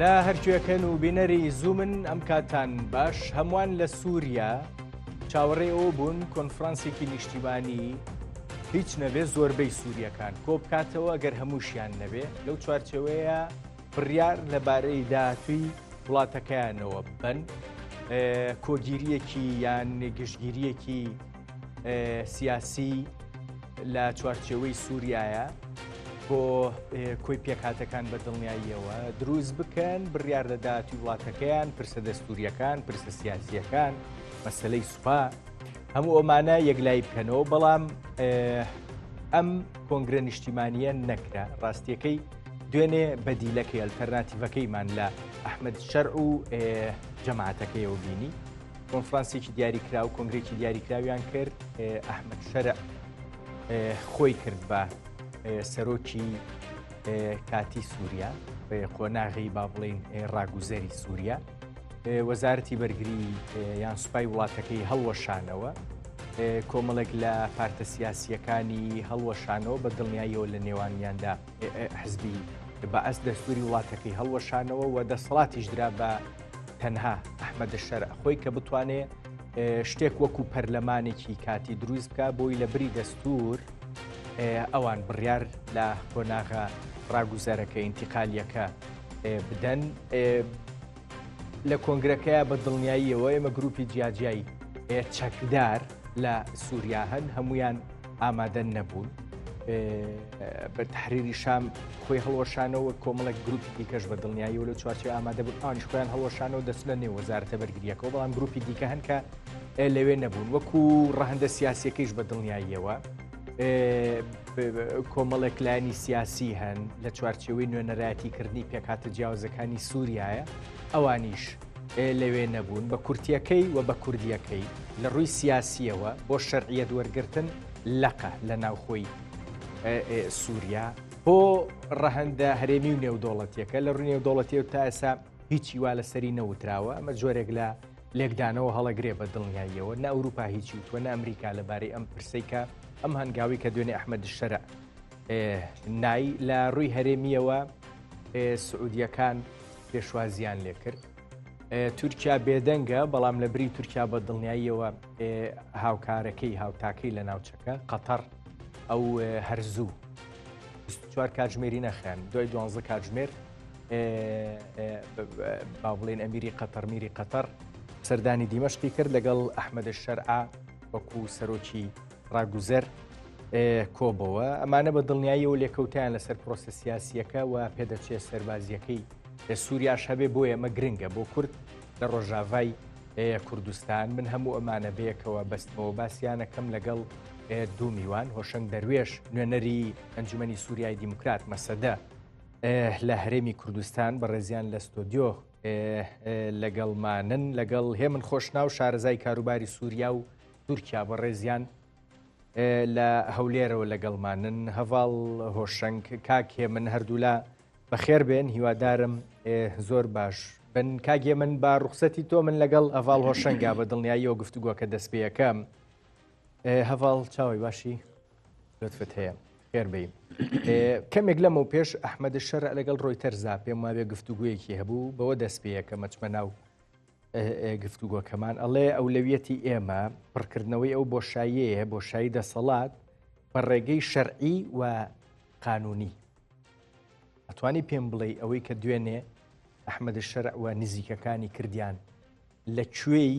لە هەرکوێکەن و بینەری زوومن ئەم کاتان باش هەمووان لە سووریا چاوەڕێ ئەوە بوون کۆنفرانسێکی نیشتیمانی هیچ نەبێ زۆربەی سووریەکان کۆ بکاتەوە گەر هەمووشیان نەبێ لەو چوارچێوەیە بڕیار لەبارەی داهاتووی وڵاتەکەیانەوە بن کۆگیریەکی یان گشتگیریەکی سیاسی لە چوارچێوەی سووریایە بۆ کۆی پێکهاتەکان بە دڵنیاییەوە دروست بکەن بڕیار لە داهاتوی وڵاتەکەیان پرسە دەستوریەکان پرسە سیاسیەکان مەسلەی سوپا هەموو ئەمانە یەکلایی بکەنەوە بەڵام ئەم کۆنگرە نیشتیمانیە نەکرا ڕاستیەکەی دوێنێ بەدیلەکەی ئەلتەرناتیڤەکەیمان لە ئەحمد شەرع و جەماعەتەکەیەوە بینی کۆنفرانسێکی دیاریکرا و کۆنگرێکی دیاریکراویان کرد ئەحمد شەرع خۆی کرد بە سەرۆکی کاتی سووریا قۆناغی با بڵین ڕاگوزەری سووریا وەزارەتی بەرگری یان سوپای وڵاتەکەی هەڵوەشانەوە کۆمەڵێک لە پارتە سیاسیەکانی هەڵوەشانەوە بە دڵنیاییەوە لە نێوانیاندا حزبی بەعس دەستوری وڵاتەکەی هەڵوەشانەوە و دەسەڵاتیش درا بە تەنها ئەحمەد شەرع خۆی کە بتوانێ شتێک وەکو پەرلەمانێکی کاتی دروست بکە بۆی لە بری دەستور ئەوان بڕیار لە قۆناغە ڕاگوزەرەکە ئینتیقالیەکە بدەن لە کۆنگرەکەیا بە دڵنیاییەوە ئێمە گروپی جیاجیای چەکدار لە سووریا هەن هەمویان ئامادە نەبوون. بە تحریری شام خۆی هەڵوەشانەوە کۆمەڵێک گروپی دیکەش بە دڵنیایی و لە چوارچێ ئامادە بوون ئەوانیش خۆیان هەڵوەشانەوە دەچنە نێو وەزارەتە بەرگریەکەەوە بەڵام گروپی دیکە هەن کە لەوێ نەبوون وەکو ڕەهندە سیاسیەکەیش بە دڵنیاییەوە کۆمەڵێک لایەنی سیاسی هەن لە چوارچێوەی نوێنەرایەتیکردنی پێکهاتە جیاوازەکانی سووریایە ئەوانیش لەوێ نەبوون بە کورتیەکەی و بە کوردیەکەی لە ڕووی سیاسیەوە بۆ شەرعیەت وەرگتن لەقە لە ناوخۆی سووریا بۆ ڕەهەندە هەرێمی و نێودوڵەتیەکە لە ڕووی نێودوڵەتی و تا ئێسا هیچی وا لەسەری نەوتراوە ئەمە جۆرێک لە لێکدانەوە هەڵەگرێ بە دڵنیاییەوە نە ئەوروپا هیچی وتوە نە ئەمریکا لەبارەی ئەم پرسەی کە ئەم هەنگاوی کە دوێنێ ئەحمەد شەرع نای لە ڕووی هەرێمیەوە سعودیەکان پێشوازیان لێکرد تورکیا بێدەنگە بەڵام لە بری تورکیا بە دڵنیاییەوە هاوکارەکەی هاوتاکەی لە ناوچەکە قەتەر ئەو هەرزوو 24 کاتژمێری نەخیان دوای دوانزە کاتژمێر با بڵێن ئەمیری قەتەر میری قەتەر سەردانی دیمەشقی کرد لەگەڵ ئەحمەدە شەرعا وەکو سەرۆکی ڕاگوزەر کۆبەوە ئەمانە بە دڵنیاییەوە لێکەوتیان لەسەر پرۆسە سیاسیەکە و پێدەچێت سەربازیەکەی لە سووریاش هەبێ بۆ ئێمە گرنگە بۆ کورد لە ڕۆژاڤای کوردستان من هەموو ئەمانە بەیەکەوە بەستمەوە باسییانەکەم لەگەڵ دوو میوان هۆشەنگ دەروێش نوێنەری ئەنجومەنی سووریای دیموکرات مەسەدە لە هەرێمی کوردستان بەڕێزیان لە ستۆدیۆ لەگەڵمانن لەگەڵ هێمن خۆشناو شارەزای کاروباری سووریا و تورکیا بەڕێزیان لە هەولێرەوە لەگەڵمانن هەڤاڵ هۆشەنگ کاک هێمن هەردوولا بەخێر بێن هیوادارم زۆر باش بن کاک هێمن با ڕوخسەتی تۆ من لەگەڵ هەڤاڵ هۆشەنگا بە دڵنیاییەوە گفتوگۆکە دەست پێەکەم هەڤاڵ چاوی باشی لطفت هەیە خێر بی کەمێک لەمە و پێش ئەحمەد شەرع لەگەڵ ڕۆیتەرزا پێم وابێ گفتوگویەکی هەبوو بەوە دەست پێیەکە مەچمە ناو گفتوگۆکەمان ئەڵێ ئەولەویەتی ئێمە پڕکردنەوەی ئەو بۆشاییەیە بۆشایی دەسەڵات بە ڕێگەی شەرعی و قانونی ئەتوانی پێم بڵێ ئەوەی کە دوێنێ ئەحمەد شەرع و نزیکەکانی کردیان لە کوێی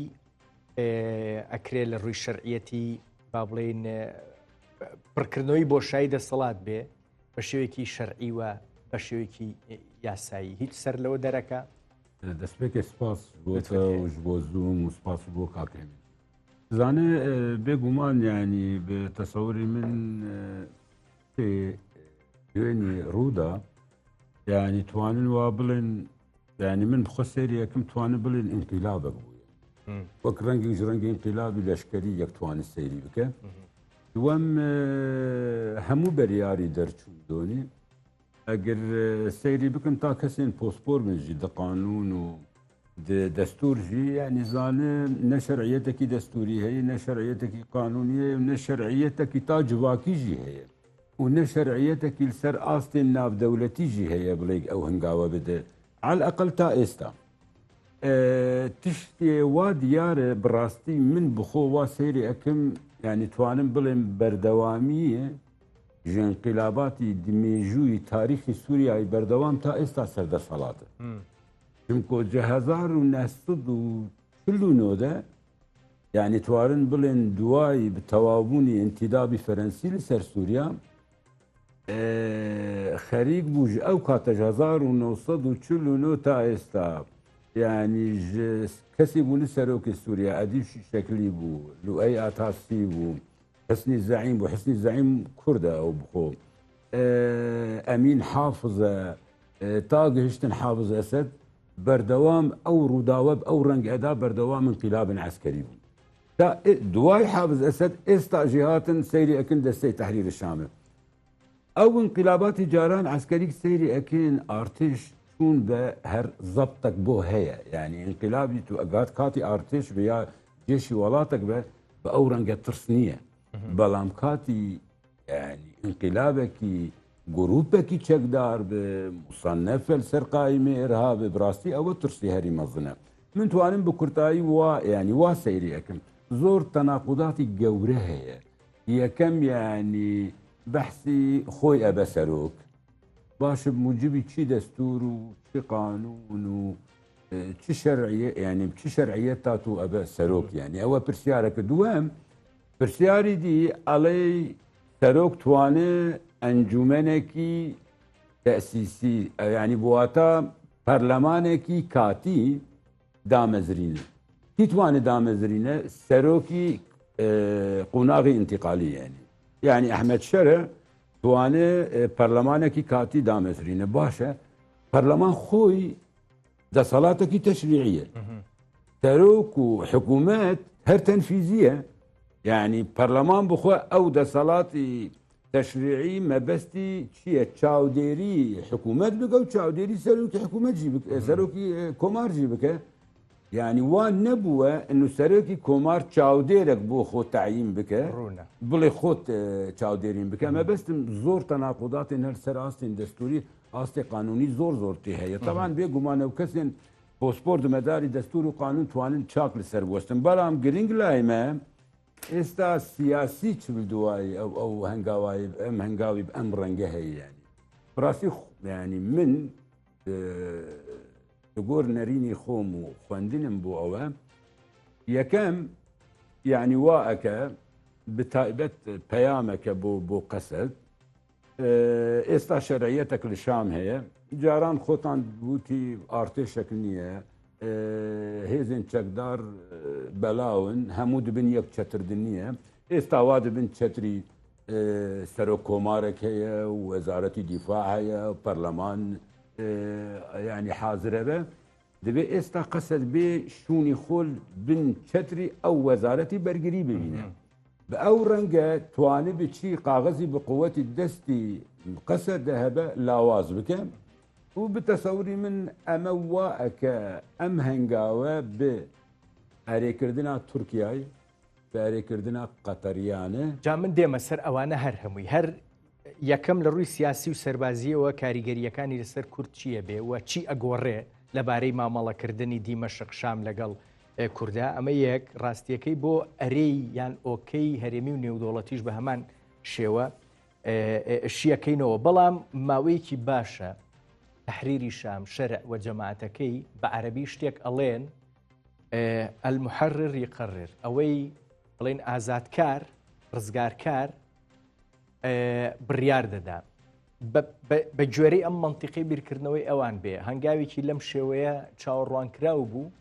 ئەکرێ لە ڕووی شەرعیەتی با بڵێین پڕکردنەوەی بۆشایی دەسەڵات بێ بە شێوەیەکی شەرعی و بە شێوەیەکی یاسایی هیچ سەر لەوە دەرەکە دەستپێکێ سپاس بۆ بۆ زووم و سپاس بۆ کاکێنی زانێ بێگومان ینی بە تەسەوری من دوێنێ ڕوودا یعنی توانن وا بڵێن یانی من خۆ سەیری یەکەم توانە بڵێن ئینقیلابێک بوو وەک ڕەنگیش ڕەنگی ئینقیلابی لەشکری یەک توانە سەیری بکە دووەم هەموو بەریاری دەرچوو دۆنی ئەگەر سەیری بکەم تا کەسێن پۆسپۆر بنژی دە قانون و دەستور ژی یعنی زانێ نە شەرعیەتێکی دەستوری هەیە نە شەرعیەتێکی قانونی هەیە و نە شەرعیەتێکی تا جڤاکی ژی هەیە و نە شەرعیەتێکی لەسەر ئاستێن ناودەولەتی ژی هەیە بڵێک ئەو هەنگاوە بدە. عەلئەقەل تا ئێستا تشتێ وا دیارە بڕاستی من بخۆ وا سەیری ئەکەم یعنی توانم بڵێم بەردەوامیە ژ ئینقلاباتی مێژووی تاریخی سووریای بەردەوام تا ئێستا سەردەسەڵاتە چونکۆ جە 1949 دە یعنی توارن بڵێن دوای تەواوبوونی ئینتیدابی فەرەنسی لەسەر سووریا خەریک بوو ژ ئەو کاتەش 1949 تا ئێستا یعنی کەسی بوون سەرۆکی سووریا ئەدیب شەکلی بوو لوئەی ئاتاسی بوو حسنی زەعیم بوو حسنی زەعیم کوردە ئەو بخۆ ئەمین حافزە تا گەهشتن حافز ئەسەد بەردەوام ئەو ڕووداوە ئەو ڕەنگ ئەدا بەردەوام انقلاب عسکەری بوو تا دوای حافز ئەسەد ئێستا ژی هاتن سەیری ئەکن دەستەی تەحریر شامە ئەو انقلاباتی جاران عسکەریک سەیری ئەکن ئارتش چون بە هەر زەبتەک بۆ هەیە یعنی انقلابی تو ئەگات کاتی ئارتش بە یا جێشی وڵاتێک بە بە ئەو ڕەنگە ترس نییە بەڵام کاتی یعنی انقلابێکی گروپێکی چەکدار بێ مصنفە لەسەر قایمی ئێرهاب بڕاستی ئەوە ترسی هەری مەزنە من توانم بە کورتایی وا یعنی وا سەیری ئەکەم زۆر تەناقوداتی گەورە هەیە یەکەم یعنی بەحسی خۆی ئەبە سەرۆک باشە موجبی چی دەستور و چی قانون و چ شەرعیە یعنی چ شەرعیەت تا تو ئەبە سەرۆک یعنی ئەوە پرسیارەکە دووەم پرسیاری دی ئەڵێی سەرۆک توانێ ئەنجومەنێکی تەسیسی ینی بواتە پەرلەمانێکی کاتی دامەزرینە کی توانێ دامەزرینە سەرۆکی قوناغی ئینتیقالی یعنی یعنی ئەحمەد شەرع توانێ پەرلەمانێکی کاتی دامەزرینە باشە پەرلەمان خۆی دەسەڵاتێکی تەشریعیە سەرۆک و حکوومەت هەر تەنفیزیە یعنی پەرلەمان بخۆ ئەو دەسەڵاتی تەشریعی مەبەستی چییە چاودێری حکوومەت بکە و چاودێری سەرۆکی حکوومەت جی سەرۆکی کۆمار جی بکە یعنی وا نەبووە انو سەرۆکی کۆمار چاودێرێک بۆ خۆ تەعیین بکە بڵێ خۆت چاودێرین بکە مەبەستم زۆر تەناقوداتێن هەر سەر ئاستین دەستوری ئاستی قانونی زۆر زۆر تێ هەیە تەبان بێ گومانە و کەسێن پۆسپۆر دمەداری دەستور و قانون توانن چاک لەسەر بوەستن بەڵام گرنگ لای مە ئێستا سیاسی چ دوای ئەو ئەو هەنگاوای ئەم هەنگاوی ئەم ڕەنگە هەیە ینی بڕاستی ینی من لەگۆر نەرینی خۆم و خوێندنم بۆ ئەوە یەکەم یعنی وا ئەکە بتایبەت پەیامەکە بۆ بۆ قەسەد ئێستا شەرعیەتەک لە شام هەیە جاران خۆتان وتی ئارتێشێک نییە هێزێن چەکدار بەلاون هەموو دبن یەک چەتردن نییە ئێستا وا دبن چەتری سەرۆک کۆمارێک هەیە و وەزارەتی دیفاع هەیە پەرلەمان ینی حازرە بە دەبێ ئێستا قەسەد بێ شوونی خۆل بن چەتری ئەو وەزارەتی بەرگری ببینە بە ئەو ڕەنگە توانی بچی قاغەزی بە قوەتی دەستی قەسەدە هەبە لاواز بکە و بتەسەوری من ئەمە وا ئەکە ئەم هەنگاوە بێ ئەرێکردنا تورکیای بە ئەرێکردنا قەتەریانە. جا من دێمە سەر ئەوانە هەر هەمووی هەر یەکەم لە ڕووی سیاسی و سەربازییەوە کاریگەرییەکانی لەسەر کورد چییە بێ و چی ئەگۆڕێ لەبارەی مامەڵەکردنی دیمەشق شام لەگەڵ کوردا ئەمە یەک ڕاستیەکەی بۆ ئەرێی یان ئۆکەی هەرێمی و نێودەوڵەتیش بە هەمان شێوە شیەکەینەوە بەڵام ماوەیەکی باشە تحریری شام شەرع و جەماعەتەکەی بە عەربی شتێک ئەڵێن المحرر يقرر ئەوەی بڵێن ئازادکار ڕزگارکار بڕیار دەدا بە گوێرەی ئەم منطیقی بیرکردنەوەی ئەوان بێ هەنگاوێکی لەم شێوەیە چاوەڕوانکراو بوو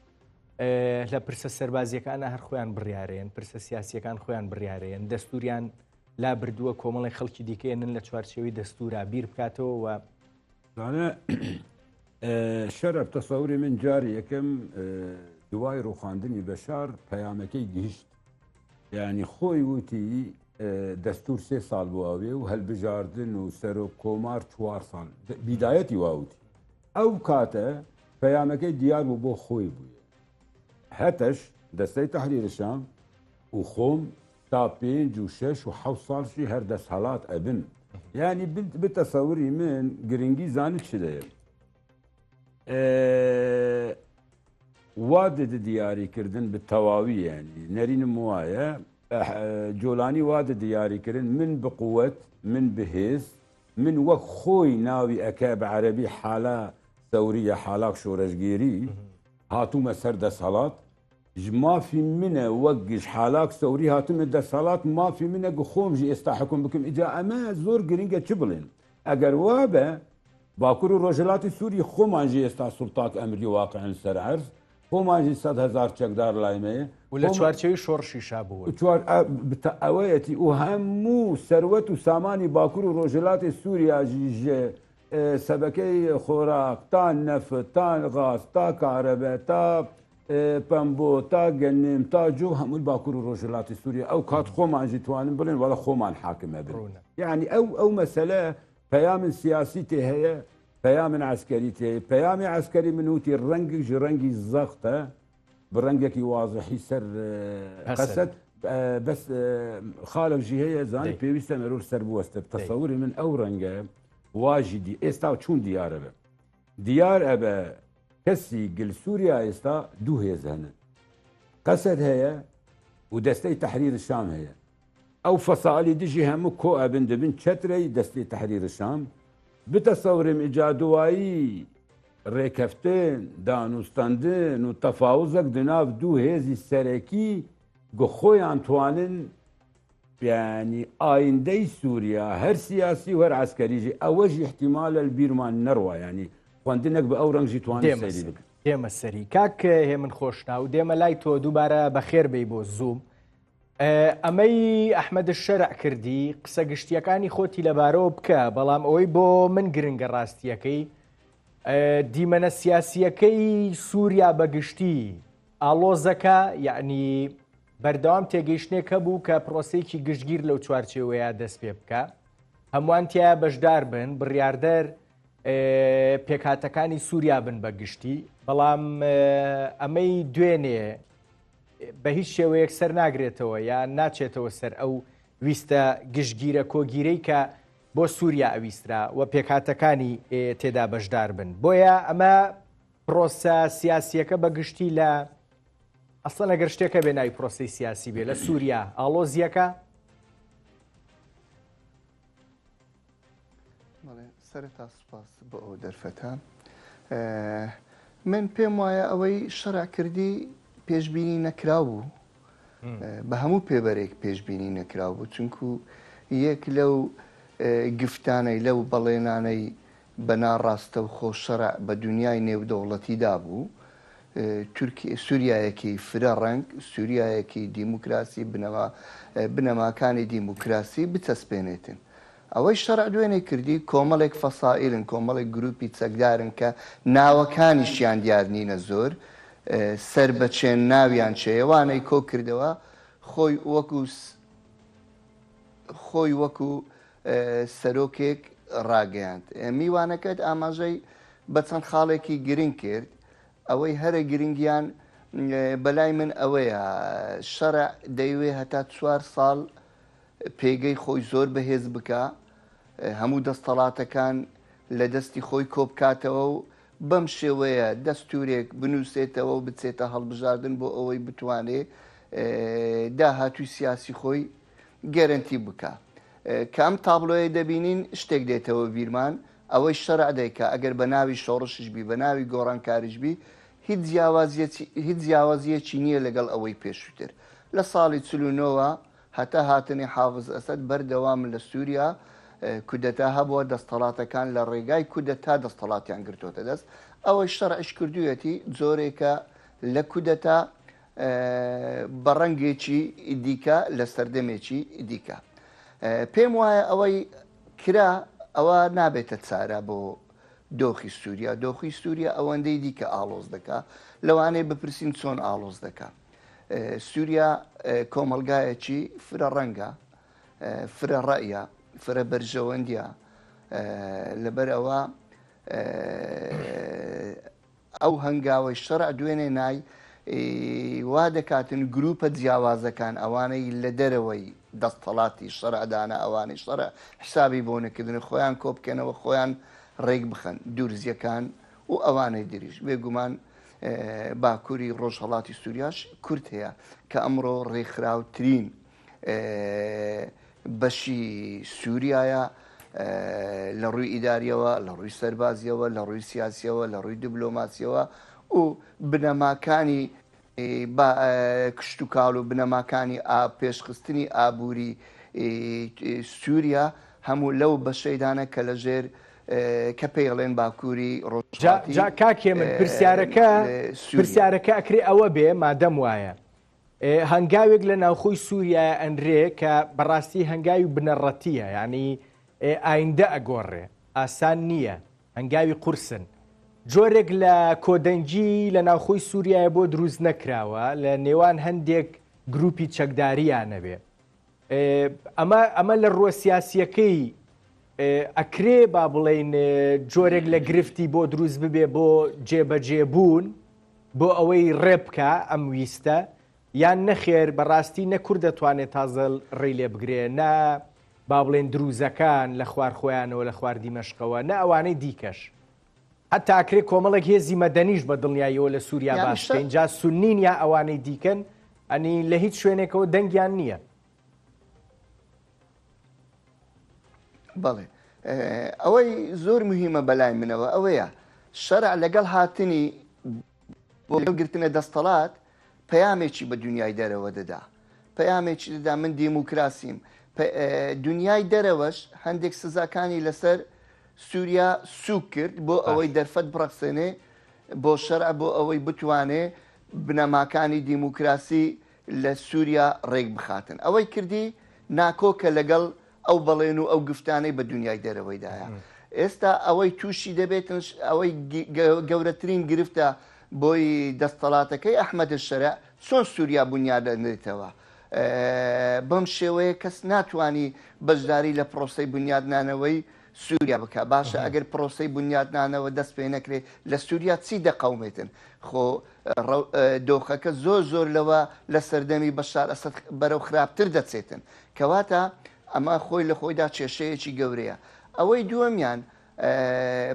لە پرسە سەربازیەکانە هەر خۆیان بڕیارێن پرسە سیاسیەکان خۆیان بڕیارێن دەستوریان لا بردووە کۆمەڵی خەڵکی دیکەێنن لە چوارچێوی دەستورا بیر بکاتەوە و شەرەف تەسەوری من جاری یەکەم دوای ڕوخاندنی بەشار پەیامەکەی گهیشت یعنی خۆی وتی دەستور سێ ساڵ بۆ ئەوێ و هەلبژاردن و سەرۆک کۆمار چوار ساڵ بیدایەتی واوتی ئەو کاتە پەیامەکەی دیار بوو بۆ خۆی بووە هەتەش دەستەی تەحریر شام و خۆم تا پێنج و شەش و حەوت ساڵشی هەر دەسهەڵات ئەبن یانی بتەسەوری من گرنگی زانست چ دەیە. وا دد دیاریکردن بە تەواوی یعنی نەرینم وایە جۆلانی وا دد دیاریکردن من بقوت من بهێز من وەک خۆی ناوی ئەکە بە عەربی حالە سەوریە حالاک شۆرەشگێری هاتوومە سەر دەسەڵات مافی منە وەک گژ حالاک سەوری هاتمە دەسەڵات مافی منە گو خۆم ژی ئێستا حکوم بکەم ئیجا ئەمە زۆر گرنگە چ بڵێن ئەگەر وابە باکوور و ڕۆژهەلاتی سووری خۆمان ژی ئێستا سوڵتات ئەمری واقعن سەر عەرز خۆمان ژی 100,000 چەکدار لایمەیە و لە چوارچێوەی شۆڕشیشا بوون. چوار ئەوەیەتی و هەموو سەروەت و سامانی باکوور و ڕۆژهەلاتی سووریا ژی ژ سەبەکەی خۆراک تا نەفت تا غاز تا کارەبە تا پەمبۆ تا گەنم تا جۆ هەموو باکوور و ڕۆژهەلاتی سووریا ئەو کات خۆمان ژی توانن بڵێن وەڵا خۆمان حاکمە بن یعنی ئەو ئەو مەسەلە پەیامن سیاسی تێ هەیە پەیامن عسکەری تێ پەیامی عسکەری من وتی ڕەنگێک ژ ڕەنگی زەختە بڕەنگێکی وازحی سەر قەسەد بەس خاڵک ژی هەیە زانی پێویستە مرۆڤ سەر بوەستە تەسەوری من ئەو ڕەنگە واژی دی ئێستا چون دیارە بە دیار ئەبە کەسی گل سووریا ئێستا دوو هێز هەنە قەسەد هەیە و دەستەی تەحریر شام هەیە ئەو فەسالی دژی هەموو کۆ ئەبن دەبن چەترەی دەستی تەحریر شام بتەسەورم ئیجا دوایی ڕێکەفتن، دانوستەندن و تەفاوزەک دناو دوو هێزی سەرەکی گ خۆیان توانن یانی ئایندەی سووریا هەر سیاسی و هەر عەسکەریژی ئەوەش ئیحتیمالە بیرمان نەڕوا یانی خوەندنەک بە ئەو ڕەنگژی توانن سەیری بکەن. دێمە سەری کاک هێمن خۆشناو دێمە لای تۆ دووبارە بەخێر بێی بۆ زووم. ئەمەی ئەحمەد شەرع کردی قسە گشتیەکانی خۆتی لەبارەوە بکە بەڵام ئەوەی بۆ من گرنگە ڕاستیەکەی دیمەنە سیاسیەکەی سووریا بەگشتی ئاڵۆزەکە یعنی بەردەوام تێگەیشتێک هەبوو کە پرۆسەیەکی گشتگیر لەو چوارچێوەیە دەست پێ بکە هەمووان تیا بەشدار بن بڕیاردەر پێکهاتەکانی سووریا بن بە گشتی بەڵام ئەمەی دوێنێ بە هیچ شێوەیەک سەر ناگرێتەوە یا ناچێتەوە سەر ئەو ویستە گشتگیرە کۆگیرەی کە بۆ سووریا ئەویسترا و پێکهاتەکانی تێدا بەشدار بن بۆیە ئەمە پرۆسە سیاسیەکە بە گشتی لە ئەسڵەن ئەگەر شتێکە بێ ناوی پرۆسی سیاسی بێ لە سووریا ئاڵۆزیەکە سەرەتا سوپاس بۆ ئەو دەرفەتە. من پێم وایە ئەوەی شەرع کردی پێشبینی نەکراو بوو بە هەموو پێبەرێک پێشبینی نەکراو بوو چونکو یەک لەو گفتانەی لەو بەڵێنانەی بە ناڕاستەوخۆ شەرع بە دنیای نێودەوڵەتی دابوو تورکی سوریایەکی فرە ڕەنگ سوریایەکی دیموکراسی بنەما بنەماکانی دیموکراسی بچەسپێنێتن ئەوەی شەرع دوێنێ کردی کۆمەڵێک فەسائیلن، کۆمەڵێک گروپی چەکدارن کە ناوەکانیشیان دیار نینە زۆر سەر بە چێن ناویان چێیە وانەی کۆ کردەوە خۆی وەکو خۆی وەکو سەرۆکێک ڕاگەیاند. میوانەکەت ئاماژەی بە چەند خاڵێکی گرنگ کرد ئەوەی هەرە گرنگیان بەلای من ئەوەیە شەرع دەیوێ هەتا چوار ساڵ پێگەی خۆی زۆر بەهێز بکا، هەموو دەستەڵاتەکان لە دەستی خۆی کۆبکاتەوە و بەم شێوەیە دەستوورێک بنووسێتەوە و بچێتە هەڵبژاردن بۆ ئەوەی بتوانێ داهاتووی سیاسی خۆی گەرەنتی بکا. کە ئەم تابلۆیە دەبینین شتێک دێتەوە بیرمان، ئەوەی شەرع دەیکا ئەگەر بە ناوی شۆڕشیش بی، بە ناوی گۆڕانکاریش بی، هیچ جیاوازیەکی هیچ جیاوازیەکی نییە لەگەڵ ئەوەی پێشووتر. لە ساڵی 49 وە هەتا هاتنی حافز ئەسەد بەردەوام لە سوریا کودەتا هەبووە، دەستەڵاتەکان لە ڕێگای کودەتا دەستەڵاتیان گرتۆتە دەست، ئەوەی شەرعیش کردوویەتی جۆرێکە لە کودەتا بە ڕەنگێکی دیکە لە سەردەمێکی دیکە. پێم وایە ئەوەی کرا ئەوە نابێتە چارە بۆ دۆخی سوریا، دۆخی سوریا ئەوەندەی دیکە ئاڵۆز دەکا، لەوانەیە بپرسین چۆن ئاڵۆز دەکا؟ سووریا کۆمەڵگایەکی فرە ڕەنگە، فرە ڕەئیە، فرە بەرژەوەندیە، لەبەر ئەوە ئەو هەنگاوەی شەرع دوێنێ نای وا دەکاتن گروپە جیاوازەکان ئەوانەی لە دەرەوەی دەستەڵاتی شەرعدانە ئەوانەی شەرع حسابی بۆ نەکردن خۆیان کۆبکەنەوە خۆیان ڕێک بخەن دورزیەکان. و ئەوانەی دریش. بێگومان باکووری ڕۆژهەڵاتی سووریاش کورد هەیە کە ئەمڕۆ ڕێکخراوترین بەشی سووریایە لە ڕووی ئیداریەوە، لە ڕووی سەربازیەوە، لە ڕووی سیاسیەوە، لە ڕووی دیبلۆماسیەوە و بنەماکانی کشتوکاڵ و بنەماکانی پێشخستنی ئابووری سووریا هەموو لەو بەشەیدانە کە لە ژێر کە پێیڵێن باکووری ڕۆژهەڵاتی جا کاک هێمن پرسیارەکە پرسیارەکە ئەکرێ ئەوە بێ مادەم وایە هەنگاوێک لە ناوخۆی سووریایە ئەنرێ کە بەڕاستی هەنگاوی بنەڕەتیە یعنی ئایندە ئەگۆڕێ ئاسان نییە هەنگاوی قورسن. جۆرێک لە کۆدەنگی لە ناوخۆی سووریایە بۆ دروست نەکراوە لە نێوان هەندێک گروپی چەکداریان نەبێ. ئەمە ئەمە لە ڕووە سیاسیەکەی ئەکرێ با بڵین جۆرێک لە گرفتی بۆ دروست ببێ بۆ جێبەجێ بوون بۆ ئەوەی ڕێبکە ئەم ویستە یان نەخێر بەڕاستی نە کورد دەتوانێت تازە ڕێی لێ بگرێ نە با بڵێن دروزەکان لە خوار خۆیانەوە لە خوار دیمەشقەوە نە ئەوانەی دیکەش. حەتا ئەکرێ کۆمەڵێک هێزی مەدەنیش بە دڵنیاییەوە لە سووریا یانی باس شە بکەین جا سونین یا ئەوانەی دیکەن ئەنی لە هیچ شوێنێکەوە دەنگیان نییە. بەڵێ ئەوەی زۆر مهمە بەلای منەوە ئەوەیە شەرع لەگەڵ هاتنی بۆ گرتنە دەستەڵات پەیامێکی بە دونیای دەرەوە دەدا، پەیامێکی دەدا من دێموکراسیم، دونیای دەرەوەش هەندێک سزاکانی لەسەر سووریا سووک کرد بۆ ئەوەی دەرفەت بڕەخسێنێ بۆ شەرع بۆ ئەوەی بتوانێ بنەماکانی دیموکراسی لە سووریا ڕێک بخاتن. ئەوەی کردی ناکۆکە لەگەڵ ئەو بەڵێن و ئەو گفتانەی بە دونیای دەرەوەی دایە. ئێستا ئەوەی تووشی دەبێتن ئەوەی گەورەترین گرفتە بۆی دەستەڵاتەکەی ئەحمەد شەرع چۆن سووریا بونیاد دەنرێتەوە. بەم شێوەیە کەس ناتوانی بەشداری لە پرۆسەی بونیادنانەوەی سووریا بکا. باشە ئەگەر پرۆسەی بونیادنانەوە دەست پێ نەکرێ لە سووریا چی دەقەومێتن؟ خۆ دۆخەکە زۆر زۆر لەوە لە سەردەمی بەشار ئەسەد بەرەو خراپتر دەچێتن. کەواتە ئەمە خۆی لە خۆیدا کێشەیەکی گەورەیە. ئەوەی دووەمیان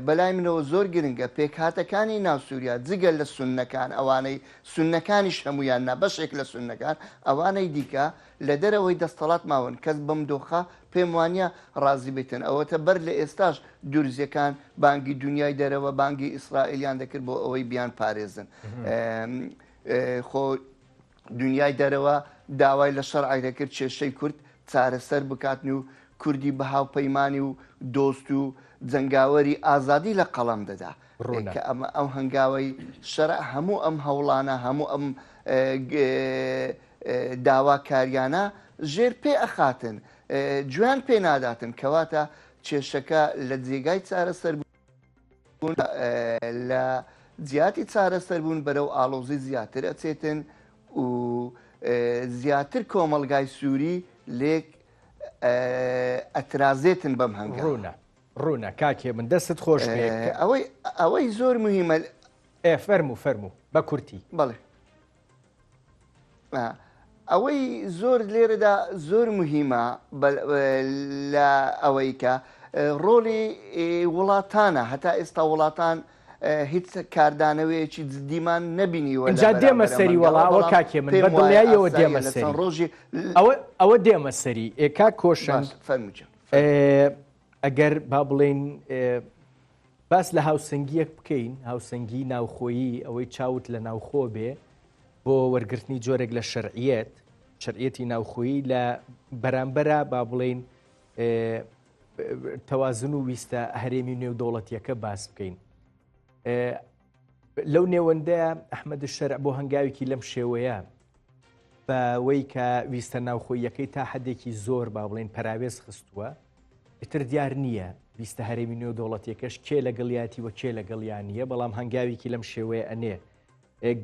بەلای منەوە زۆر گرنگە، پێکهاتەکانی ناو سووریا جگە لە سوننەکان، ئەوانەی سوننەکانیش هەموویان نا، بەشێک لە سوننەکان، ئەوانەی دیکە لە دەرەوەی دەستەڵات ماون، کەس بەم دۆخە پێم وانییە ڕازی بێتن. ئەوەتە بەر لە ئێستاش دورزیەکان بانگی دونیای دەرەوە، بانگی ئیسرائیلیان دەکرد بۆ ئەوەی بیانپارێزن. خۆ دونیای دەرەوە داوای لە شەرعی دەکرد کێشەی کورد چارەسەر بکاتن و کوردی بە هاوپەیمانی و دۆست و جەنگاوەری ئازادی لە قەڵەم دەدا. ڕوونە. کە ئەمە ئەو هەنگاوەی شەرع هەموو ئەم هەوڵانە هەموو ئەم داواکاریانە ژێر پێ ئەخاتن گوێیان پێ ناداتن کەواتە کێشەکە لە جێگای چارەسەر بوون لە جیاتی چارەسەر بوون بەرەو ئاڵۆزی زیاتر ئەچێتن و زیاتر کۆمەڵگای سووری لێک ئەترازێتن بەم هەنگاوە. ڕوونە ڕوونە کاک هێمن دەستت خۆش بێ. ئەوەی ئەوەی زۆر مهمە ئێ فەرموو فەرموو بە کورتی. بەڵێ ئەوەی زۆر لێرەدا زۆر مهمە لە ئەوەی کە ڕۆڵی وڵاتانە هەتا ئێستا وڵاتان هیچ کاردانەوەیەکی جدیمان نەبینیوە جا دێمە سەری وەڵا ئەوە کاکێ من بە دڵنیاییەوە دێمە سەری ڕۆژی ئەوە ئەوە دێمە سەری ئێ کاک کۆشەنگ فەرموو ئەگەر با بڵێین باس لە هاوسەنگییەک بکەین، هاوسەنگی ناوخۆیی، ئەوەی چاوت لە ناوخۆ بێ بۆ وەرگرتنی جۆرێک لە شەرعیەت، شەرعیەتی ناوخۆیی لە بەرامبەرا با بڵێین تەوازن و ویستە هەرێمی نێودەوڵەتیەکە باس بکەین. لەو نێوەندەیە ئەحمەد شەرع بۆ هەنگاوێکی لەم شێوەیە بەوەی کە ویستە ناوخۆییەکەی تا حدێکی زۆر با بڵێن پەراوێز خستووە، ئیتر دیار نییە ویستە هەرێمی نێودەوڵەتیەکەش کێ لەگەڵیاتی و کێ لەگەڵیان نییە، بەڵام هەنگاوێکی لەم شێوەیە ئەنێ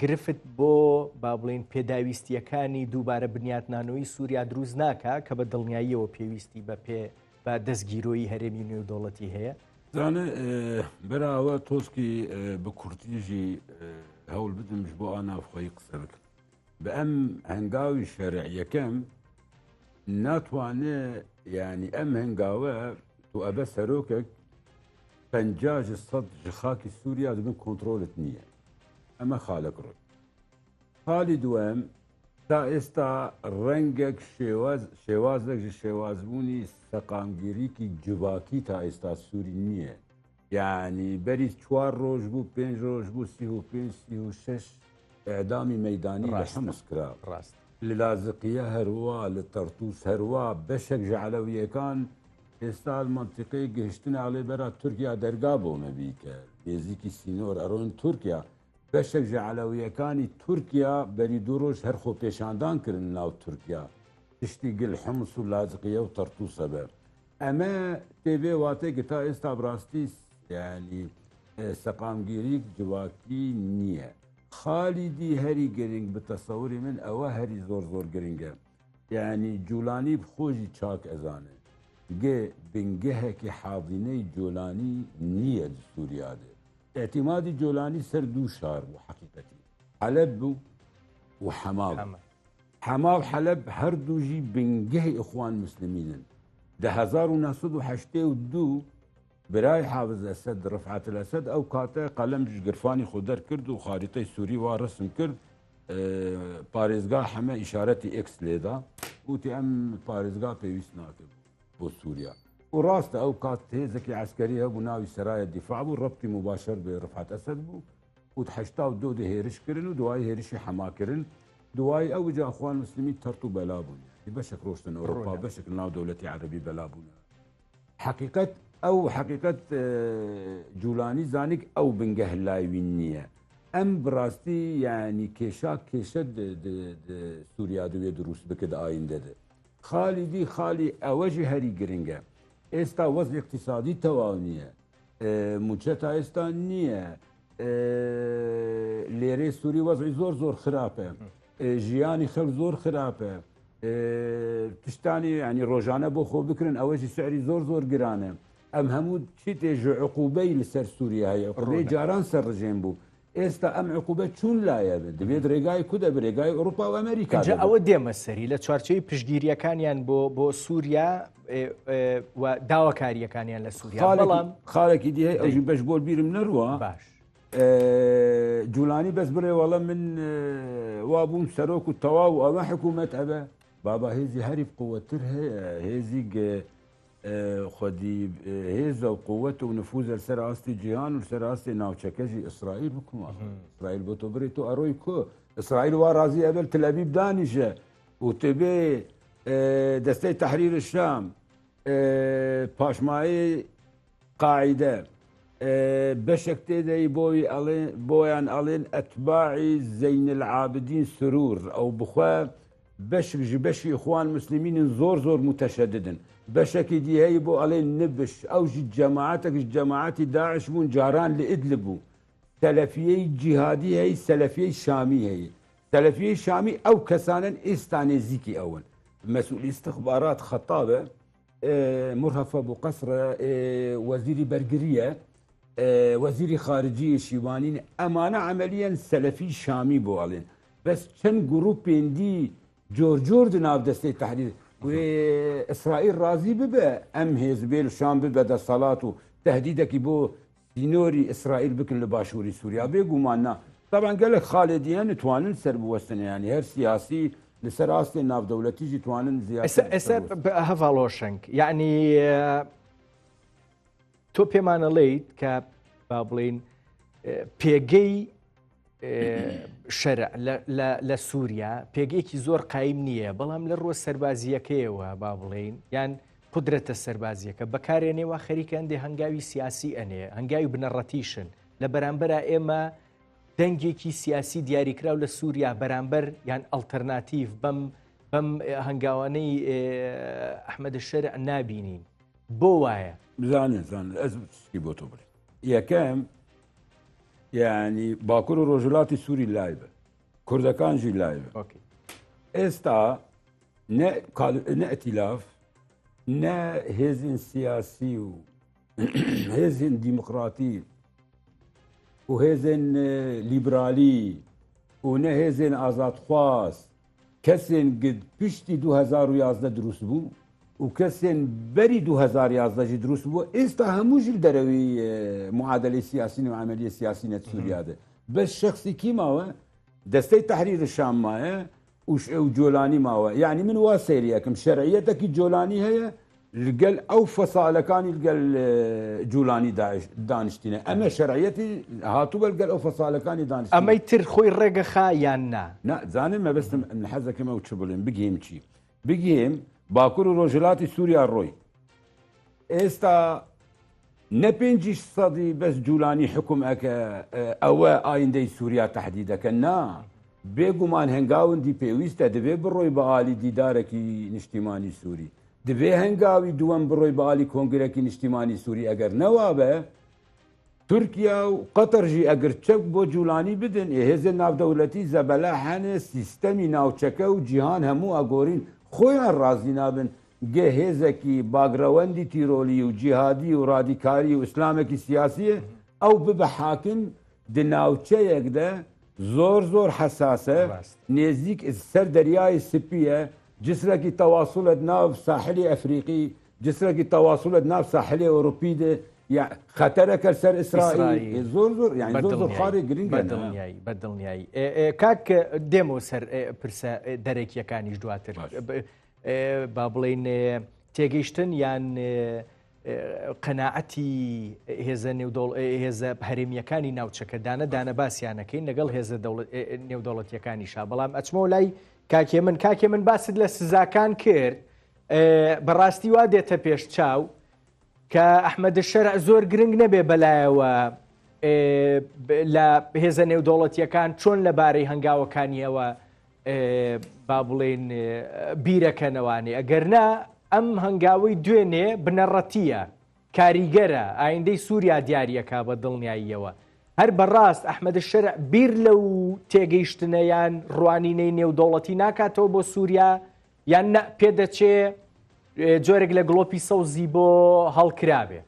گرفت بۆ با بڵێین پێداویستیەکانی دووبارە بنیاتنانەوەی سووریا دروست ناکا کە بە دڵنیاییەوە پێویستی بە پێ بە دەستگیرۆیی هەرێمی نێودەوڵەتی هەیە. زانە براوە تۆسکی بە کورتیژی هەوڵ بدەم بۆ ئاناوخۆی قسە بکەم. بە ئەم هەنگاوی شەرع یەکەم ناتوانێ ینی ئەم هەنگاوە تو ئەبە سەرۆکێک. 50 ji سەد ji خاکی سووریا دەبن کۆنترۆلت نییە. ئەمە خالەک ڕووی. خالی دووەم تا ئێستا ڕەنگێک شێواز شێوازێک ji شێوازبوونی سەقامگیریکی جڤاکی تا ئێستا سووری نییە. یعنی بەری چوار ڕۆژ بوو پێنج ڕۆژ بوو 35 36 ئەعدامی مەدانی لە ڕاستە. حمس کرا. ڕاست. لە لازقیە هەروە لە تەرتوس هەروە بەشێک ji عەلەویەکان ئێستا منطقەی گەشتن ئەڵێ بەرا تورکیا دەرگا بۆ مەبیکە نێزیکی سینۆر ئەڕۆن تورکیا بەشێک ji عەلەویەکانی تورکیا بەری دوو ڕۆژ هەر خۆپێشاندان کردن ناو تورکیا تشتی گل حمس و لازقیە و تەرتوسە بە ئەمە تێبێ واتەیە تا ئێستا بڕاستی ینی سەقامگیری جواکی نییە. خالی دی هەری گرنگ بتەسەوری من ئەوە هەری زۆر زۆر گرنگە. یعنی جوولانی خۆژی چاک ئەزانێ گێ بنگەهێکی حاضینەی جۆلانی نییە سووریا دێ. اعتمادی جۆلانی سەر دوو شار بوو حقیقەتی حەلەب بوو و حەما بوو. حەما. حەما و حەلەب هەردووژی بنگەهی ئیخوان مسلمینن. دە 1982 برای حافظ ئەسەد ڕفعەت ئەسەد ئەو کاتە قەلەم گرفانی خۆ دەرکرد و خاریتەی سووری وا ڕسم کرد پارێزگا حەمە ئیشارەتی ئێکس لێدا وتی ئەم پارێزگا پێویست ناکرد بۆ سووریا و ڕاستە ئەو کات هێزێکی عسکەری هەبوو ناوی سەرایە دیفاع بوو ڕەبتی مباشر بە ڕفعەت ئەسەد بوو و 82 دە هێرش کردن و دوای هێرشی حەما کردن دوای ئەو جا ئەخوان مسلمی تەرت و بەلا بوون یعنی بەشێک ڕۆشتن ئەوروپا ڕوونە. بەشێک ناو دەولەتی عەرەبی بەلا بوون حقیقت ئەو حقیقت جوولانی زانیک ئەو بنگە لاوین نییە ئەم بڕاستی یعنی کێشا کێشە سووریا دوێ دروست بکرد ئایندە دێ خالی دی خالی ئەوەژی هەری گرنگە ئێستا وەزع اقتصادی تەواو نییە موچە تا ئێستا نییە لێرەی سووری وەزعی زۆر زۆر خراپە ژیانی خەڵک زۆر خراپە تشتانی ینی ڕۆژانە بۆ خۆ بکرن ئەوەشی سعری زۆر زۆر گرانە ئەم هەموو چی تێژ عقوبەی لەسەر سووریا هەیە عقوبەی ڕوونە. جاران سەر ڕژێم بوو ئێستا ئەم عقوبە چون لایە بێت دەبێت ڕێگای کو دەبێت ڕێگای ئەوروپا و ئەمریکا ئینجا دەبێت. ئەوە دێمە سەری لە چوارچەوەی پشگیریەکانیان بۆ بۆ سووریا و داواکاریەکانیان لە سووریا بەڵام خاڵێکی دی هەیە ئەوژی بەش بۆ بیرم نەڕوە باش جوولانی بەس بڕێ وەڵە من وا بووم سەرۆک و تەواو ئەوە حکوومەت ئەبە بابا هێزی هەری قووەتر هەیە هێزی خودی هێزە و قووەت و نفوزە سەر ئاستی جیهان و سەر ئاستی ناوچەکەژی ئیسرائیل بکومە ئیسرائیل بۆ تۆ بڕی تۆ ئەڕۆی کۆ ئیسرائیل وا ڕازی ئەبێت تلەبیب دانیشە و تبێ دەستەی تەحریر شام پاشمایەی قاعیدە بەشێک تێدەی بۆی ئەڵێن بۆیان ئەڵێن ئەتباعی زەین العابدین سرور ئەو بخوا بەشک ji بەشی ئیخوان مسلمینن زۆر زۆر متەشەددن بەشێکی دی هەیە بۆ ئەڵێن نبش ئەو ژی جەماعەتێک ji جەماعەتی داعش بوون جاران لە ئیدلب بوو سەلەفیەی جیهادی هەیە سەلەفیەی شامی هەیە سەلەفیەی شامی ئەو کەسانن ئێستا نێزیکی ئەون مەسئول ئیستخبارات خەتابە مرهف بۆ قەسرە وەزیری بەرگریە وەزیری خارجی شیوانین ئەمانە عملیەن سەلەفی شامی بۆ ئەڵێن بەس چەند گروپێندی جۆر جۆر ناو دەستەی تحریر ئیسرائیل ڕازی ببە ئەم هێز بێ شام ببە دەسەڵات و تهدیدێکی بۆ سینۆری ئیسرائیل بکن لە باشووری سووریا بێگومان نا طبعا gelek خاڵێ دیە نتوانن سەر بوەستن ینی هەر سیاسی لەسەر ئاستی ناودەولەتیژی توانن زیاتر ئێستا هەڤاڵ هۆشەنگ یعنی تۆ پێمانەڵێیت کە با بڵین پێگەی شەرع لە سووریا پێگەیەکی زۆر قایم نییە بەڵام لە ڕووە سەربازیەکەیەوە با بڵین یان قودرەتە سەربازیەکە بەکارێنێ وا خەریکە هەندێ هەنگاوی سیاسی ئەنێ هەنگاوی بنەڕەتیشن لە بەرامبەرا ئێمە دەنگێکی سیاسی دیاریکراو لە سووریا بەرامبەر یان ئەڵتەرناتیڤ بەم بەم هەنگاوانەی ئەحمەد شەرع نابینین بۆ وایە؟ بزانێ زانێ ئەز بۆ تۆ بڵێ یەکەم یعنی باکوور و ڕۆژهەڵاتی سووری لایبە کوردەکان ژی لایبە ئێستا نە ئەتیلاف نە هێزین سیاسی و هێزین دیموکراتی و هێزên لیبرالی و نە هێزên ئازادخواز کەسێن گد پشتی 2011 دروست بوو. و کەسێن بەری 2011 ژی دروست بووە ئێستا هەموو ژی دەرەوی معادلەی سیاسین و عملیە سیاسینە سووریا دێ بەس شخصی کی ماوە دەستەی تحریر شام مایە و جۆلانی ماوە یعنی من وا سەیری ئەکەم شەرعیەتەکی جۆلانی هەیە لەگەل ئەو فەسالەکانی لەگەل جولانی دانیشتینە ئەمە شەرعیەتی هاتوو بە لەگەل ئەو فەسالەکانی دانیشتینە. ئەمەی تر خۆی ڕێگەخا یان نا؟ نا زانم مەبەستم من حەزەکەم ئەو چ بڵێم بگیم چی بگیم باکوور و ڕۆژهەلاتی سووریا ڕۆی ئێستا نە پێنجیش سەدی بەس جولانی حکوم ئەکە ئەوە ئایندەی سووریا تەحدیدەکە نا بێگومان هەنگاوندی پێویستە دەبێ بڕۆی بە ئالی دیدارێکی نیشتیمانی سووری دەبێ هەنگاوی دووەم بڕۆی بە ئالی کۆنگرەکی نیشتیمانی سووری ئەگەر نەوابە تورکیا و قەتەر ژی ئەگر چەک بۆ جوولانی بدن ئێ هێزێ ناودەولەتی زەبەلاح هەنێ سیستەمی ناوچەکە و جیهان هەموو ئەگۆرین خۆیان ڕازی نابن گە هێزەکی باگرەوەندی تیرۆلی و جیهادی و ڕادیکاری و ئیسلامێکی سیاسیە ئەو ببە حاکم د ناوچەیەک دە زۆر زۆر حەساسە نێزیک سەر دەریای سپیە جسرەکی تەواسولە ناو ساحلی ئەفریقی جسرەکی تەواسولە ناو ساحلی ئەوروپی دە یا خەتەرەکە سەر ئیسرائیل زۆر زۆر یعنی زۆر زۆر خاڵی گرنگە بەدڵنیایی بەدڵنیایی کاک دێمەوە سەر پرسە دەرەکیەکانیش دواتر با بڵێین تێگەیشتن یان قەناعەتی هێزە هێزە هەرێمیەکانی ناوچەکە دانە دانە باسییانەکەین لەگەڵ هێزە نێودەوڵەتیەکانیشا بەڵام ئەچمەوە لای کاکێ من کاکێ من باست لە سزاکان کرد بەڕاستی وا دێتە پێش چاو کە ئەحمەد شەرع زۆر گرنگ نەبێ بەلایەوە لە هێزە نێودەوڵەتیەکان چۆن لەبارەی هەنگاوەکانیەوە با بڵێین بیرەکەنەوانێ ئەگەر نا ئەم هەنگاوەی دوێنێ بنەڕەتیە کاریگەرە ئایندەی سووریا دیاریەکە بە دڵنیاییەوە هەر بەڕاست ئەحمەد شەرع بیر لەو تێگەیشتنە یان ڕوانینەی نێودەوڵەتی ناکاتەوە بۆ سووریا یان نە پێدەچێ جۆرێک لە گڵۆپی سەوزی بۆ هەڵکرابێ.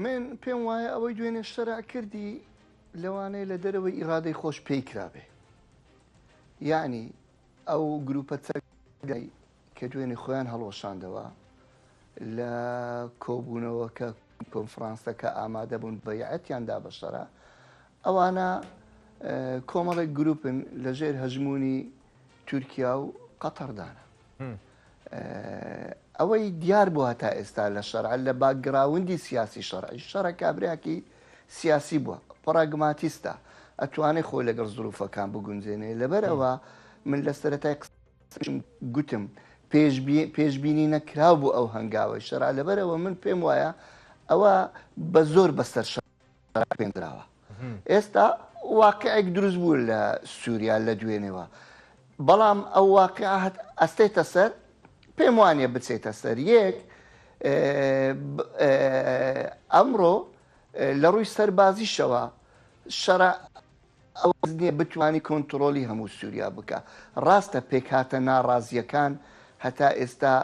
من پێم وایە ئەوەی دوێنێ شەرع کردی لەوانەیە لە دەرەوەی ئیرادەی خۆش پێی کرابێ یعنی ئەو گروپە چەکداری کە دوێنێ خۆیان هەڵوەشاندەوە لە کۆبوونەوەکە کۆنفرانسەکە ئامادە بوون بەیعەتیان دا بە شەرع ئەوانە کۆمەڵێک گروپن لەژێر هەژمونی تورکیا و قەتەردانە ئەوەی دیار بوو هەتا ئێستا لە شەرع لە باکگراوندی سیاسی شەرعی شەرع کابراکی سیاسی بووە پراگماتیستە ئەتوانێ خۆی لەگەڵ زروفەکان بگونجێنێ لەبەر ئەوە من لە سەرەتای قسەم گوتم پێشبینی نەکراو بوو ئەو هەنگاوەی شەرع لەبەرەوە من پێم وایە ئەوە بە زۆر بەسەر پێندراوە ئێستا واقعێک دروست بوو لە سووریا لە دوێنێوە بەڵام ئەو واقع هەت ئەستێتە سەر پێم وانە بچێتە سەر یەک ئەمڕۆ لە ڕووی سەربازیشەوە شەرع ئەوە نییە بتوانی کۆنتڕۆلی هەموو سووریا بکە ڕاستە پێکهاتە ناڕازیەکان هەتا ئێستا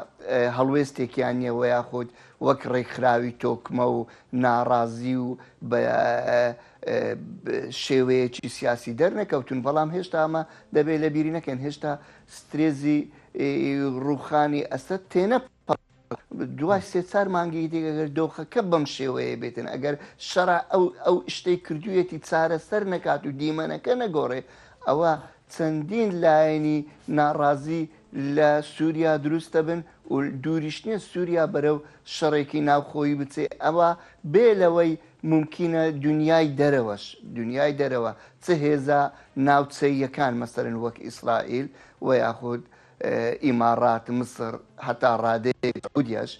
هەڵوێستێکیان نییە وە یاخود وەک ڕێکخراوی تۆکمە و ناڕازی و بە شێوەیەکی سیاسی دەرنەکەوتون بەڵام هێشتا ئەمە دەبێت لە بیری نەکەن هێشتا سترێزی ڕووخانی ئەسەد تێنەپەڕ دوای سێ چار مانگی دیکە گەر دۆخەکە بەم شێوەیە بێتن ئەگەر شەرع ئەو ئەو شتەی کردوویەتی چارەسەر نەکات و دیمەنەکە نەگۆڕێ ئەوە چەندین لایەنی ناڕازی لە سووریا دروست دەبن و دووریش نییە سووریا بەرەو شەڕێکی ناوخۆیی بچێ ئەوە بێ لەوەی مومکینە دونیای دەرەوەش دونیای دەرەوە چ هێزە ناوچەییەکان مەسەلەن وەک ئیسرائیل و یاخود ئیماڕات، مسڕ، هەتا ڕادەیەک سعودیەش،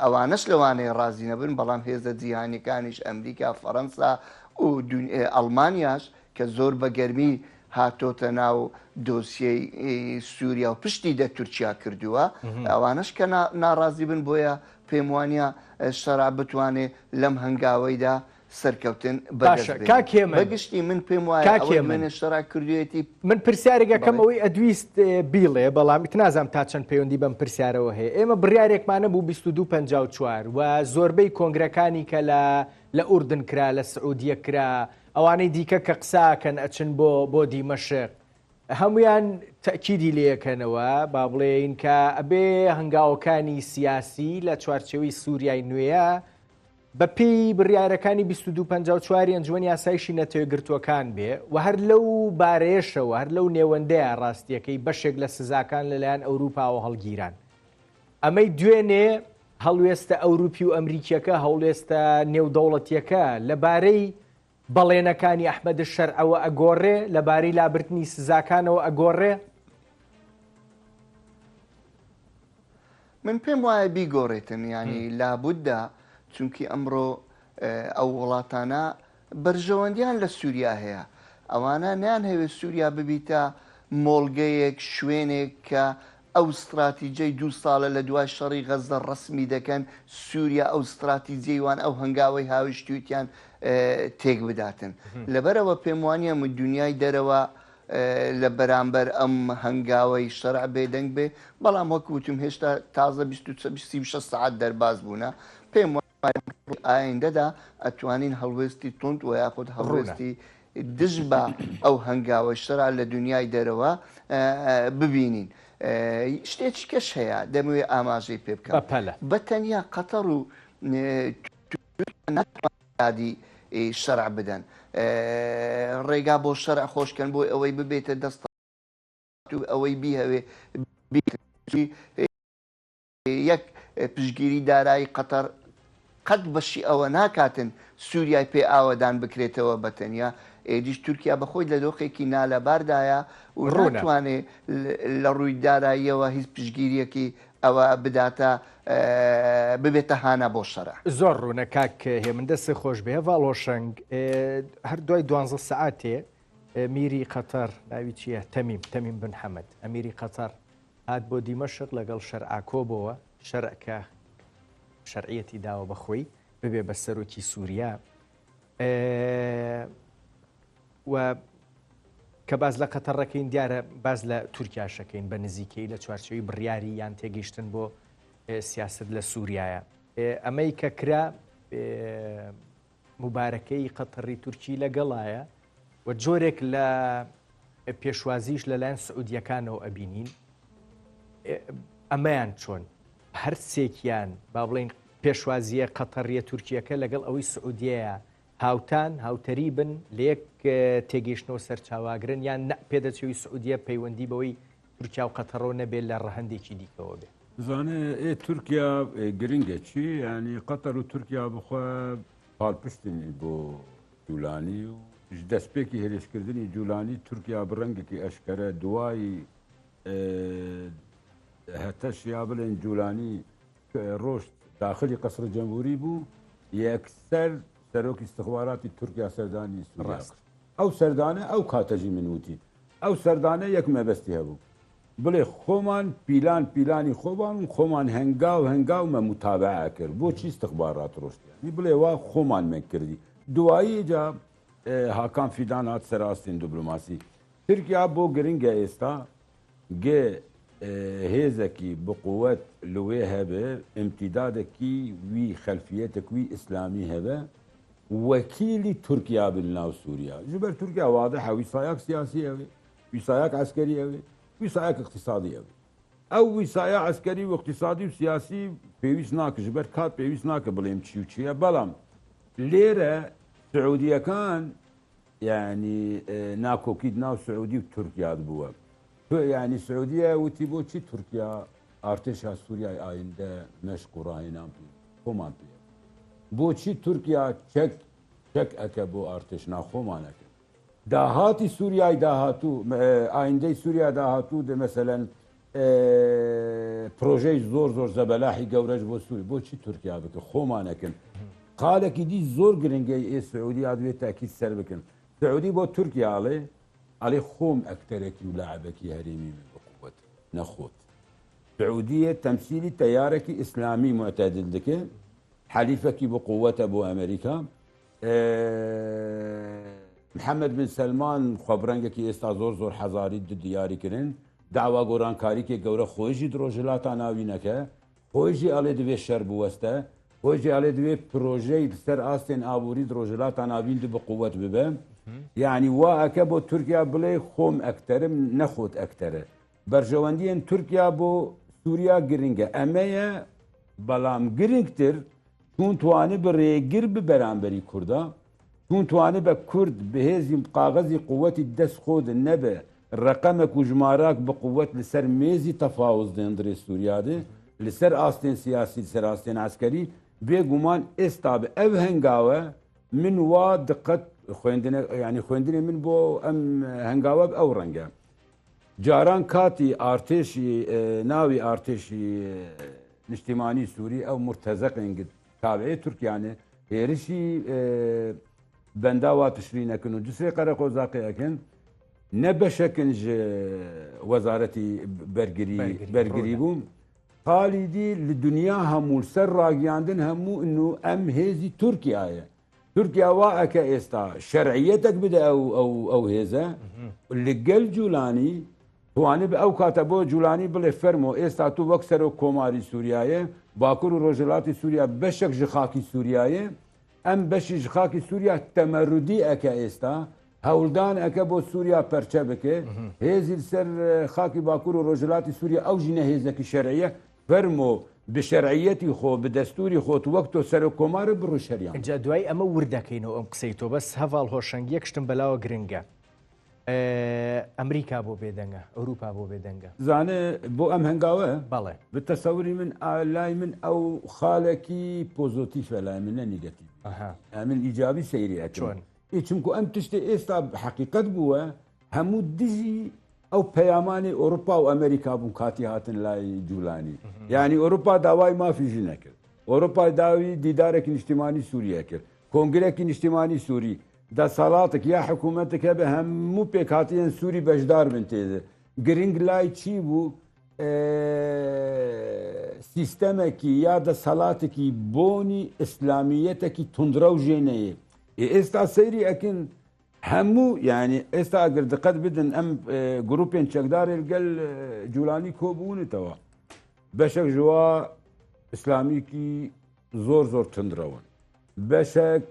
ئەوانەش لەوانەیە ڕازی نەبن، بەڵام هێزە جیهانیەکانیش ئەمریکا، فەڕەنسا و ئەڵمانیاش کە زۆر بە گەرمی هاتۆتە ناو دۆسیەی سووریا و پشتی دە تورکیا کردووە، ئەوانەش کە ناڕازی بن، بۆیە پێم وانە شەرع بتوانێ لەم هەنگاوەیدا سەرکەوتن باشە کاک هێمن بەگشتی من پێم وایە کاک ئەوەی هێمن دوێنێ شەرع کردوویەتی من پرسیارێک ئەکەم بەڵێ ئەوەی ئەدویست بیڵێ بەڵام ئیتر نازانم تا چەند پەیوەندی بەم پرسیارەوە هەیە ئێمە بڕیارێکمان هەبوو 2254 و زۆربەی کۆنگرەکانی کە لە لە ئوردن کرا لە سعودیە کرا ئەوانەی دیکە کە قساکەن ئەچن بۆ بۆ دیمەشق. هەمویان تەکیدی لەکەنەوە با بڵێین کە ئەبێ هەنگاوەکانی سیاسی لە چوارچێوەی سووریای نوێیە بە پێی بڕیارەکانی 2254 ئەنجومەنی ئاسایشی نەتەوەیەکگرتووەکان بێ و هەر لەو بارەیەشەوە هەر لەو نێوەندەیە ڕاستیەکەی بەشێک لە سزاکان لەلایەن ئەوروپاوە هەڵگیران. ئەمەی دوێنێ هەڵوێستە ئەوروپی و ئەمریکیەکە هەوڵێستە نێودەوڵەتیەکە لەبارەی بەڵێنەکانی ئەحمەد شەرعەوە ئەگۆڕێ لەبارەی لابردنی سزاکانەوە ئەگۆڕێ؟ من پێم وایە بیگۆڕێتن یانی لابوددا چونکی ئەمڕۆ ئەو وڵاتانە بەرژەوەندیان لە سووریا هەیە ئەوانە نیان هەوێت سووریا ببیتە مۆڵگەیەک شوێنێک کە ئەو ستراتیجەی دوو ساڵە لە دوای شەڕی غەززە ڕەسمی دەکەن سووریا ئەو ستراتیجەی وان ئەو هەنگاوەی هاویشتویتیان تێک بداتن لەبەرەوە پێم وانە دنیای دەرەوە لە بەرامبەر ئەم هەنگاوەی شەرع بێدەنگ بێ، بەڵام وەک وتم هێشتا تازە 36 سەعات دەرباز بوونە، پێم وایە ئایندەدا ئەتوانین هەڵوێستی توند و یاخود هەڵوێستی دژ بە ئەو هەنگاوەی شەرع لە دنیای دەرەوە ببینین. شتێکی کەش هەیە دەمەوێ ئاماژەی پێ بکەم. بە تەنیا قەتەر و تورکیا ناتوانێت یادی شەرع بدەن ڕێگا بۆ شەرع خۆشکەن بۆ ئەوەی ببێتە دەست و ئەوەی بیهەوێ یەک پشگیری دارایی قەتەر قەت بەشی ئەوە ناکاتن سووریای پێ ئاوەدان بکرێتەوە بە تەنیا ئێدیش تورکیا بەخۆی لە دۆخێکی نالەباردایە و ڕووناتوانێ لە ڕووی داراییەوە هیچ پشگیریەکی ئەوە بداتە ببێتە هانا بۆ شەرع. زۆر ڕوونە کاک هێمن دەستت خۆش بێ. هەڤاڵ هۆشەنگ هەر دوای دوانزە سەعاتێ میری قەتەر ناوی چییە تەمیم تەمیم بن حەمەد ئەمیری قەتەر هات بۆ دیمەشق لەگەڵ شەرع کۆبۆوە شەرع کە شەرعیەتی داوە بەخۆی ببێ بە سەرۆکی سووریا و کە باس لە قەتەڕەکەین دیارە باس لە تورکیاشەکەین بە نزیکەی لە چوارچێوەی بڕیاری یان تێگەیشتن بۆ سیاست لە سووریایە ئەمەی کە کرا مبارەکەی قەتەڕی تورکی لەگەڵایە و جۆرێک لە پێشوازیش لەلایەن سعودیەکانەوە ئەبینین ئەمەیان چۆن هەرسێکیان با بڵین پێشوازیە قەتەڕیە تورکیەکە لەگەڵ ئەوەی سعودیەیە هاوتان، هاوتەریبن، لە یەک تێگەیشتنەوە سەرچاوەگرن یان نە پێدەچێ وی سعودیە پەیوەندی بەوەی تورکیا و قەتەڕەوە نەبێ لە ڕەهەندێکی دیکەوە بێ؟ زانێ ئێ تورکیا گرنگە چی یانی قەتەر و تورکیا بخوا پاڵپشتن بۆ جولانی و دەستپێکی هێرشکردنی جولانی تورکیا بڕەنگێکی ئەشکەرە دوای هەتەش یا بڵێن جولانی ڕۆشت داخلی قەسڕ جەمهوری بوو یەکسەر سەرۆکی استخباراتی تورکیا سەردانی سوریا کرد ئەو سەردانە ئەو کاتەژی من وتی ئەو سەردانە یەک مەبەستی هەبوو بڵێ خۆمان پیلان پیلانی خۆمان و خۆمان هەنگاو هەنگاو مە متابعە کرد بۆچی استخبارات ڕۆشتیانی بڵێ وا خۆمان من کردی دوایی جا هاکان فیدان هات سەر ئاستین دیبلۆماسی تورکیا بۆ گرنگە ئێستا گە هێزەکی بقوەت لوێ هەبێ ئیمتیدادەکی وی خەلفیەتەک وی ئیسلامی هەبێ وەکیلی تورکیا بن ناو سوریا ژبەر تورکیا وادحە ویسایاک سیاسی ئەوێ ویسایاک عەسکەری ئەوێ ویسایاک اقتصادی ئەوێ ئەو ویسایە عەسکەری و اقتصادی و سیاسی پێویست ناکە ژبەر کات پێویست ناکە بڵێم چی و چییە بەڵام لێرە سعودیەکان یانی ناکۆکیت ناو سعودی و تورکیات بووە تۆ یانی سعودیە وتی بۆچی تورکیا ئارتێشا سوریای ئایندە مەشق و ڕاهێنان پێ خۆمان پێ بۆچی تورکیا چەک چەک ئەکە بۆ ئارتێش ناخۆمان ئەکە داهاتی سوریای داهاتوو ئایندەی سوریا داهاتوو دە مەسەلەن پرۆژەی زۆر زۆر زەبەلاحی گەورەش بۆ سووری بۆچی تورکیا بکە خۆمانەکەن خاڵێکی دی زۆر گرنگەی ئێ سعودی دوێ تاکید سەر بکەن سعودی بۆ تورکیا ئەڵێ ئەڵێ خۆم ئەکتەرێکی و لاعبێکی هەرێمی من بقوت نەخۆت سعودیە تەمسیلی تەیارێکی ئیسلامی معتدل دکێ حەلیفەکی بقوتە بۆ ئەمریکا محەممەد بن سەلمان خۆبرەنگێکی ئێستا زۆر زۆر حەزاری دیاری کردن داوا گۆرانکاریکێ گەورە خۆیژی درۆژلاتان ناوینەکە خۆیژی ئەڵێ دوێ شەر بوەستە خۆیژی ئەڵێ دوێ پرۆژەی سەر ئاستێن ئابووری درۆژلاتان ناوین بە قووەت ببە. یعنی وا ئەکە بۆ تورکیا بڵێ خۆم ئەکتەرم نەخۆت ئەکتەرە. بەرژەوەندیەن تورکیا بۆ سووریا گرنگە ئەمەیە بەڵام گرنگتر چون توانی بە ڕێگر بە بەرامبەری کووردا چون توانی بە کورد بەهێزی قاغەزی قووەتی دەست خۆد نەبێ ڕقەمەک و ژماراک بە قووەت لەسەر مێزی تەفاوز دێندرێ سووریادێ لەسەر ئاستێن سیاسی لەسەر ئاستێن عسکەری بێگومان ئێستا بە ئەو هەنگاوە من وا دقت خوێندنە ینی خوێندنی من بۆ ئەم هەنگاوە ئەو ڕەنگە جاران کاتی ئارتێشی ناوی ئارتێشی نیشتیمانی سووری ئەو مرتەزەقێن تابعی تورکیانێ هێرشی بەنداوا تشرینەکن و جسرێ قەرەقۆزاقی ئەکەن نە بەشەکن ji وەزارەتی بەرگری بەرگری بوو خالیدی لە دنیا هەموو سەر ڕاگەاندن هەموو انو ئەم هێزی تورکیایە تورکیا وا ئەکە ئێستا شەرعیەتێک بدە ئەو ئەو ئەو هێزە لەگەل جولانی توانی بە ئەو کاتە بۆ جولانی بڵێ فەرمۆ ئێستا تو وەک سەرۆک کۆماری سووریایە باکوور و ڕۆژهەڵاتی سووریا بەشێک ji خاکی سووریایە ئەم بەشی ji خاکی سووریا تەمەرودی ئەکە ئێستا هەوڵدان ئەکە بۆ سووریا پەرچە بکێ هێزی سەر خاکی باکوور و ڕۆژهەڵاتی سووریا ئەو ژینە هێزێکی شەرعیە فەرموو بە شەرعیەتی خۆ بە دەستوری خۆت وەک تۆ سەرۆک کۆمارە بڕۆ شەریان. ئینجا دوای ئەمە ورد دەکەینەوە ئەم قسەی تۆ بەس هەڤاڵ هۆشەنگ یەک شتم بەلاوە گرنگە ئەمریکا بۆ بێدەنگە ئەوروپا بۆ بێدەنگە؟ زانێ بۆ ئەم هەنگاوە؟ بەڵێ. بە تەسەوری من لای من ئەو خالێکی پۆزۆتیفە لای من نە نیگەتیڤ. ئەمن ئیجابی سەیری ئەکەم. چۆن؟ ئێ چونکو ئەم تشتێ ئێستا حەقیقەت بووە هەموو دژی ئەو پەیامانی ئەوروپا و ئەمریکا بوون کاتی هاتن لای جولانی یعنی ئەوروپا داوای مافی ژنە کرد ئەوروپا داوی دیدارێکی نیشتیمانی سووریە کرد کۆنگرێکی نیشتیمانی سووری دەسەڵاتێک یا حکوومەتێک هەبێ هەموو پێکهاتیان سووری بەشدار بن تێدە گرنگ لای چی بوو سیستەمێکی یا دەسەڵاتێکی بۆنی ئیسلامیەتێکی تونندڕە و ژێنەیە ئێستا سەیری ئەکن هەموو یانی ئێستا ئەگەر دقەت بدەن ئەم گروپێن چەکدارێ گەل جوولانی کۆبوونەتەوە بەشێک ژوا ئیسلامیکی زۆر زۆر تندرەوەن بەشێک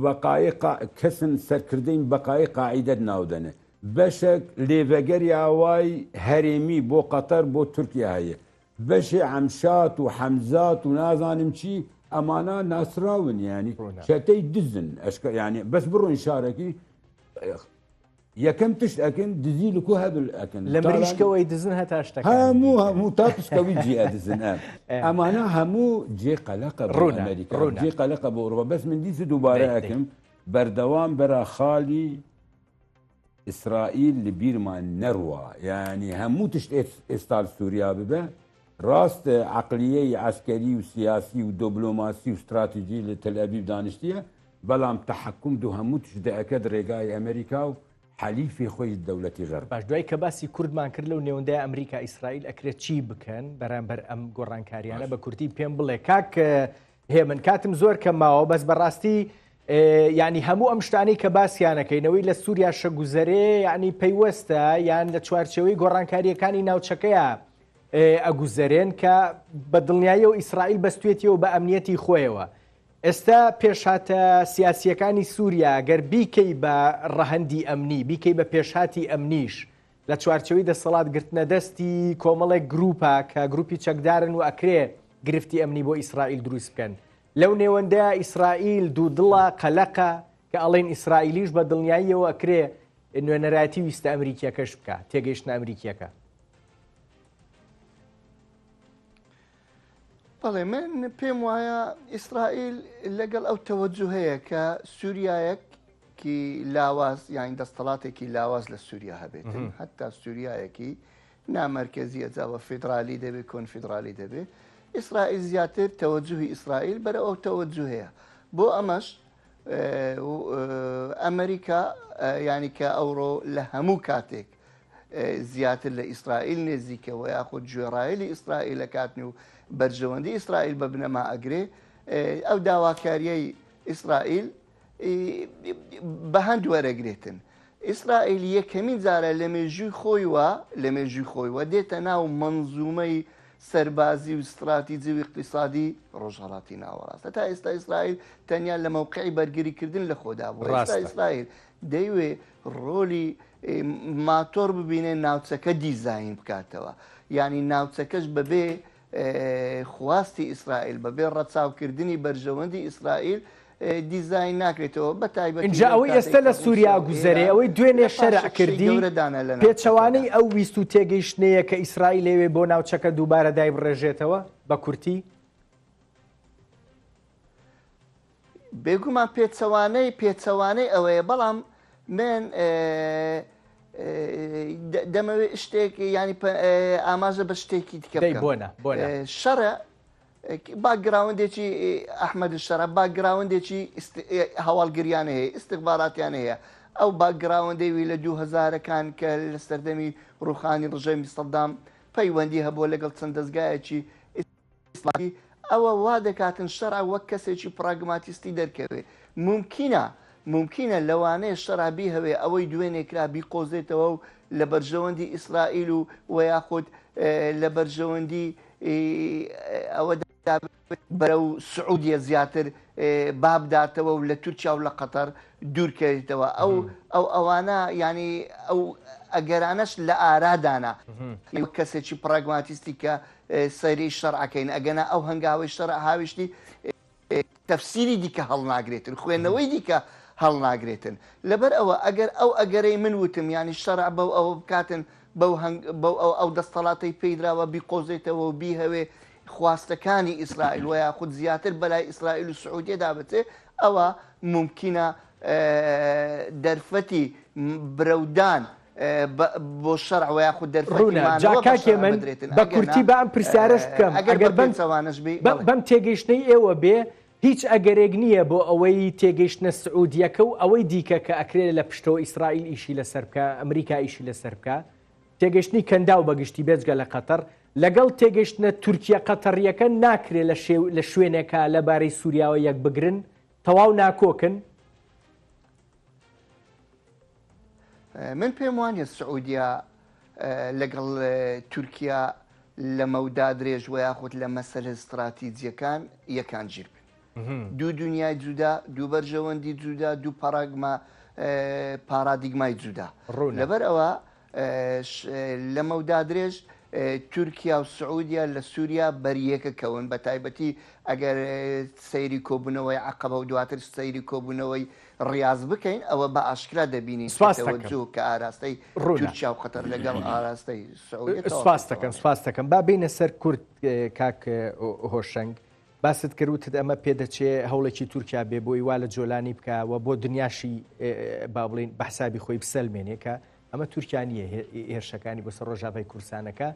بەقای کەسن سەرکردین بەقای قاعیدەت ناودەنێ بەشێک لێڤەگەری ئاوای هەرێمی بۆ قەتەر بۆ تورکیا هەیە بەشێ عەمشات و حەمزات و نازانم چی ئەمانە ناسراون یانی چەتەی دزن ئەشکە یانی بەس بڕۆین شارەکی یەکەم تشت ئەکەن دزی لکو هەبل ئەکەن لە مریشکەوەی دزن هەتا شتەکان هەموو هەموو تا پشکەوی جێ ئەدزن ئەم ئەمانە هەموو جێ قەلەقە بۆ ئەمریکا جێ قەلەقە بۆ ئەوروپا بەس من دیس دووبارە ئەکەم بەردەوام بەرا خالی ئیسرائیل لە بیرمان نەڕوا یانی هەموو تشت ئێستا لە سوریا ببە ڕاستە عەقلیەی عەسکەری و سیاسی و دۆبلۆماسی و ستراتیجی لە تەل ئەبیب دانیشتیە بەڵام تەحەکوم دو هەموو تشت دەئەکەد ڕێگای ئەمریکا و حەلیفی خۆی دەولەتی غەرب. باش دوای کە باسی کوردمان کرد لەو نێوەندەیا ئەمریکا ئیسرائیل ئەکرێت چی بکەن بەرامبەر ئەم گۆڕانکاریانە بە کورتی پێم بڵێ کاک هێمن کاتم زۆر کەم ماوە بەس بەڕاستی یعنی هەموو ئەم شتانەی کە باسییانەکەینەوەی لە سووریا شەگوزەرێ یعنی پەیوەستە یان لە چوارچەوەی گۆڕانکاریەکانی ناوچەکەیە ئەگوزەرێن کە بە دڵنیایی و ئیسرائیل بەستێتیەوە بە ئەمنیەتی خۆیەوە ئێستا پێشهاتە سیاسیەکانی سووریا گەر بیکەی بە ڕەهەندی ئەمنی بیکەی بە پێشهاتی ئەمنیش لە چوارچێوەی دەسەڵات گرتنە دەستی کۆمەڵێک گروپە کە گروپی چەکدارن و ئەکرێ گرفتی ئەمنی بۆ ئیسرائیل دروست بکەن. لەو نێوەندەیا ئیسرائیل دوودڵە، قەلەقە، کە ئەڵێن ئیسرائیلیش بە دڵنیاییەوە ئەکرێ نوێنەرایەتی ویستە ئەمریکییەکەش بکا، تێگەیشتنە ئەمریکییەکە. بەڵێ من پێم وایە ئیسرائیل لەگەڵ ئەو تەوەجوهەیە کە سووریایەک کی لاواز یان دەستەڵاتێکی لاواز لە سووریا هەبێتن هەتا سووریایەکی نامەرکەزیە جا وە فیدرالی دەبێ کۆنفیدرالی دەبێ ئیسرائیل زیاتر تەوەجوهی ئیسرائیل بەرە ئەو تەوەجوهەیە بۆ ئەمەش ئەمریکا ینی کە ئەوڕۆ لە هەموو کاتێک زیاتر لە ئیسرائیل نێزیکەوە یاخود گوێڕایلی ئیسرائیلەکاتن و بەرژەوەندی ئیسرائیل بە بنەما ئەگرێ ئەو داواکاریەی ئیسرائیل بە هەند وەرەگرێتن. ئیسرائیل یەکەمین جارە لە مێژووی خۆیوە لە مێژووی خۆیوە دێتە ناو مەنزومەی سەربازی و ستراتیجی و ئیقتیسادی ڕۆژهەڵاتی ناوەڕاستە. تا ئێستا ئیسرائیل تەنیا لە مەوقعی بەرگریکردن لە خۆدا بووە. ئێستا ئیسرائیل دەیوێ ڕۆلی ماتۆر ببینێ ناوچەکە دیزاین بکاتەوە. یانی ناوچەکەش بەبێ خواستی ئیسرائیل، بەبێ ڕەچاوکردنی بەرژەوەندی ئیسرائیل دیزاین ناکرێتەوە، بە تایبەتی ئینجا لەو ئەوەی کاتەی ئێستا کە لە ڕووسیا سووریا و گوزەرێ، ئێران ئەوەی دوێنێ لە شەرع پاشەکشەی کردی، گەورەدانە لە ناوچەکەدا. پێچەوانەی ئەو ویست و تێگەیشتنەیە کە ئیسرائیل ئەیەوێ بۆ ناوچەکە دووبارە دایبڕێژێتەوە؟ بە کورتی. بێگومان پێچەوانەی پێچەوانەی ئەوەیە، بەڵام من دەمەوێت شتێک ینی ئاماژە بە شتێکی دیکە دەی بکەم. بۆ نا، بۆ نا. شەرع باکگراوندێکی ئەحمەد الشەرع باکگراوندێکی هەواڵگریان هەیە، ئیستخباراتیان هەیە. ئەو باکگراوندەی وی لە دوو هەزارەکان کە لە سەردەمی ڕووخانی ڕژێمی سەدام پەیوەندی هەبووە لەگەڵ چەند دەزگایەکی ئیسلامی، ئەوە وا دەکاتن شەرع وەک کەسێکی پراگماتیستی دەرکەوێ. مومکینە مومکینە لەوانەیە شەرع بیهەوێ ئەوەی دوێنێ کرا بیقۆزێتەوە و لە بەرژەوەندی ئیسرائیل و وە یاخود لە بەرژەوەندی ئەوەدا بەرەو سعودیە زیاتر بابداتەوە و لە تورکیا و لە قەتەر دوورکەوێتەوە. ئەو ئەو ئەوانە یانی ئەو ئەگەرانەش لە ئارادانە. وەک کەسێکی پراگماتیستی کە سەیری شەرعەکەین ئەگەنا ئەو هەنگاوەی شەرع هاویشتی تەفسیری دیکە هەڵناگرێتن، خوێندنەوەی دیکە هەڵناگرێتن. لەبەر ئەوە ئەگەر ئەو ئەگەرەی من وتم یانی شەرع بەو ئەوە بکاتن بەو هەنگ بەو ئەو ئەو دەستەڵاتەی پێیدراوە بیقۆزێتەوە و بیهەوێ خواستەکانی ئیسرائیل وە یاخود زیاتر بەلای ئیسرائیل و سعودیەدا بچێ ئەوە مومکینە دەرفەتی برەودان بۆ شەرع وە یاخود دەرفەتی ڕوونە جا مانەوە بە کاک شەرع هێمن بدرێتن بە ئەگەر کورتی نا با ئەم پرسیارەش بکەم ئەگەر ئەگەر بە بەم پێچەوانەش بی بەم بەڵێ. بەم تێگەیشتنەی ئێوە بێ هیچ ئەگەرێک نییە بۆ ئەوەی تێگەیشتنە سعودیەکە و ئەوەی دیکە کە ئەکرێ لە پشتەوە ئیسرائیل ئیشی لەسەر بکا ئەمریکا ئیشی لەسەر بکا تێگەیشتنی کەنداو بەگشتی بێجگە لە قەتەر لەگەڵ تێگەیشتنە تورکیە قەتەڕیەکە ناکرێ لە شێو لە شوێنێکا لەبارەی سوریاوە یەک بگرن تەواو ناکۆکن؟ من پێم وانیە سعودیە لەگەڵ تورکیا لە مەودا درێژ وە یاخود لە مەسەلە ستراتیجیەکان یەکانگیر بن. دوو دونیای جودا، دوو بەرژەوەندی جودا، دوو پاراگما پارادیگمای جودا. ڕوونە. لەبەر ئەوە لە مەودا درێژ تورکیا و سعودیە لە سوریا بەریەکە کەون بە تایبەتی ئەگەر سەیری کۆبوونەوەی عەقەبە و دواتر سەیری کۆبوونەوەی ڕیاز بکەین ئەوە بە ئاشکرا دەبینین کە سپاست دەکەم. تەوەجوه کە ئاراستەی ڕوونە. تورکیا و قەتەر لەگەڵ ئاراستەی سعودیە تەواو سپاست دەکەم پێچەوانەیە. سپاست دەکەم. با بێینە سەر کورد کاک هۆشەنگ. باست کرد وتت ئەمە پێدەچێ هەوڵێکی تورکیا بێ بۆی وا لە جۆلانی بکا و بۆ دنیاشی با بڵێین بە حسابی خۆی بسەلمێنێ کە ئەمە تورکیا نییە هێرشەکانی بۆ سەر ڕۆژاڤای کوردستانەکە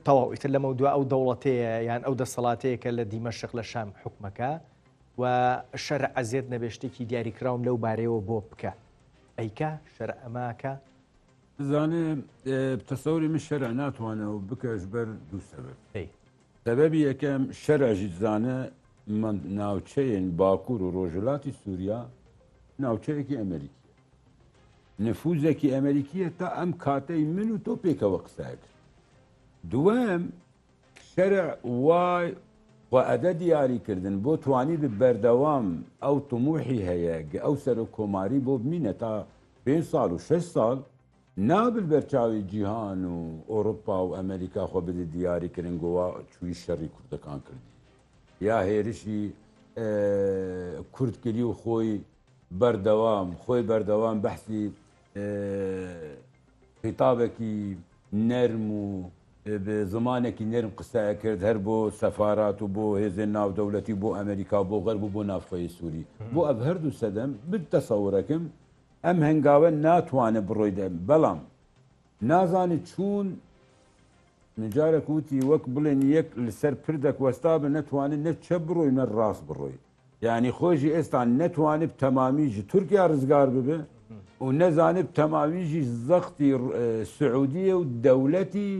تەواو ئیتر لەمە دوا ئەو دەوڵەتەیە یان ئەو دەسەڵاتەیە کە لە دیمەشق لە شام حکومەکە و شەرع ئەزێت نەبێ شتێکی دیاریکراوم لەو بارەیەوە بۆ بکە ئەیکا شەرع ئەماکە زانێ تەسەوری من شەرع ناتوانەوە بکەش بەر دوو سەبەب سەبەبی یەکەم شەرع ژی دزانە ناوچەیەن باکوور و ڕۆژهەلاتی سووریا ناوچەیەکی ئەمریکیە نفوزێکی ئەمریکیە تا ئەم کاتەی من و تۆ پێکەوە قسە کرد دووەم شەرع وای و ئەدە دیاری کردن بۆ توانی بە بەردەوام ئەو تموحی هەیە گە ئەو سەرۆک کۆماری بۆ بمینە تا پێ ساڵ و شش ساڵ نابل بەرچاوی جیهان و ئۆروپا و ئەمریکا خۆ بدە دیاری کرن گۆوا چوی شەڕی کوردەکان کردی یا هێرشی کورد کری و خۆی بەردەوام خۆی بەردەوام بەحسی خیتابێکی نەرم و زمانێکی نەرم قسە کرد هەر بۆ سەفارات و بۆ هێزێن ناودەولەتی بۆ ئەمریکا بۆ غەرب و بۆ ناوخۆی سووری بۆ ئەv هەردوو سەدەم بتەسەورەکەم ئەم هەنگاوە ناتوانێ بڕۆی دە بەڵام نازانی چوون من جارێک وتی وەک بڵێن یەک لەسەر پردێک وەستا بە نەتوانێت نە چەپ بڕۆی نە ڕاست بڕۆی یعنی خۆشی ئێستا نەتوانێت تەمامی ji تورکیا ڕزگار ببێ و نەزانێت تەمامی ژی زەختی سعودیە و دەولەتی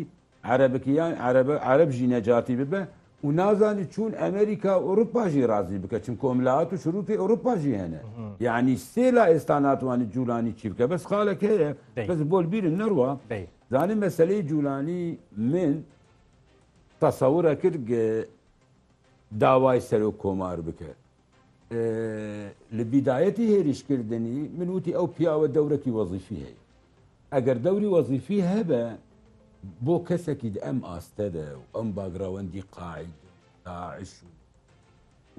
عەرەبەکیان عەرەبە عەرەب ژی نەجاتی ببە و نازانی چوون ئەمریکا و ئەوروپا ژی ڕازی بکە چونکە ئۆملاات و شروطی ئەوروپا ژی هەنە یعنی سێ لا ئێستا ناتوانێت جوولانی چی بکە بەس خاڵێک هەیە بەس بۆل بیرم نەڕوا زانی مەسەلەی جوولانی من تەسەورە کرد داوای سەرۆک کۆمار بکە. لە بیدایەتی هێریشکردنی من وتی ئەو پیاوە دەورەکی وەزیفی هەیە. ئەگەر دەوری وەزیفی هەبە بۆ کەسێکی ئەم ئاستەدە و ئەم باگراوەندی قاعید داعش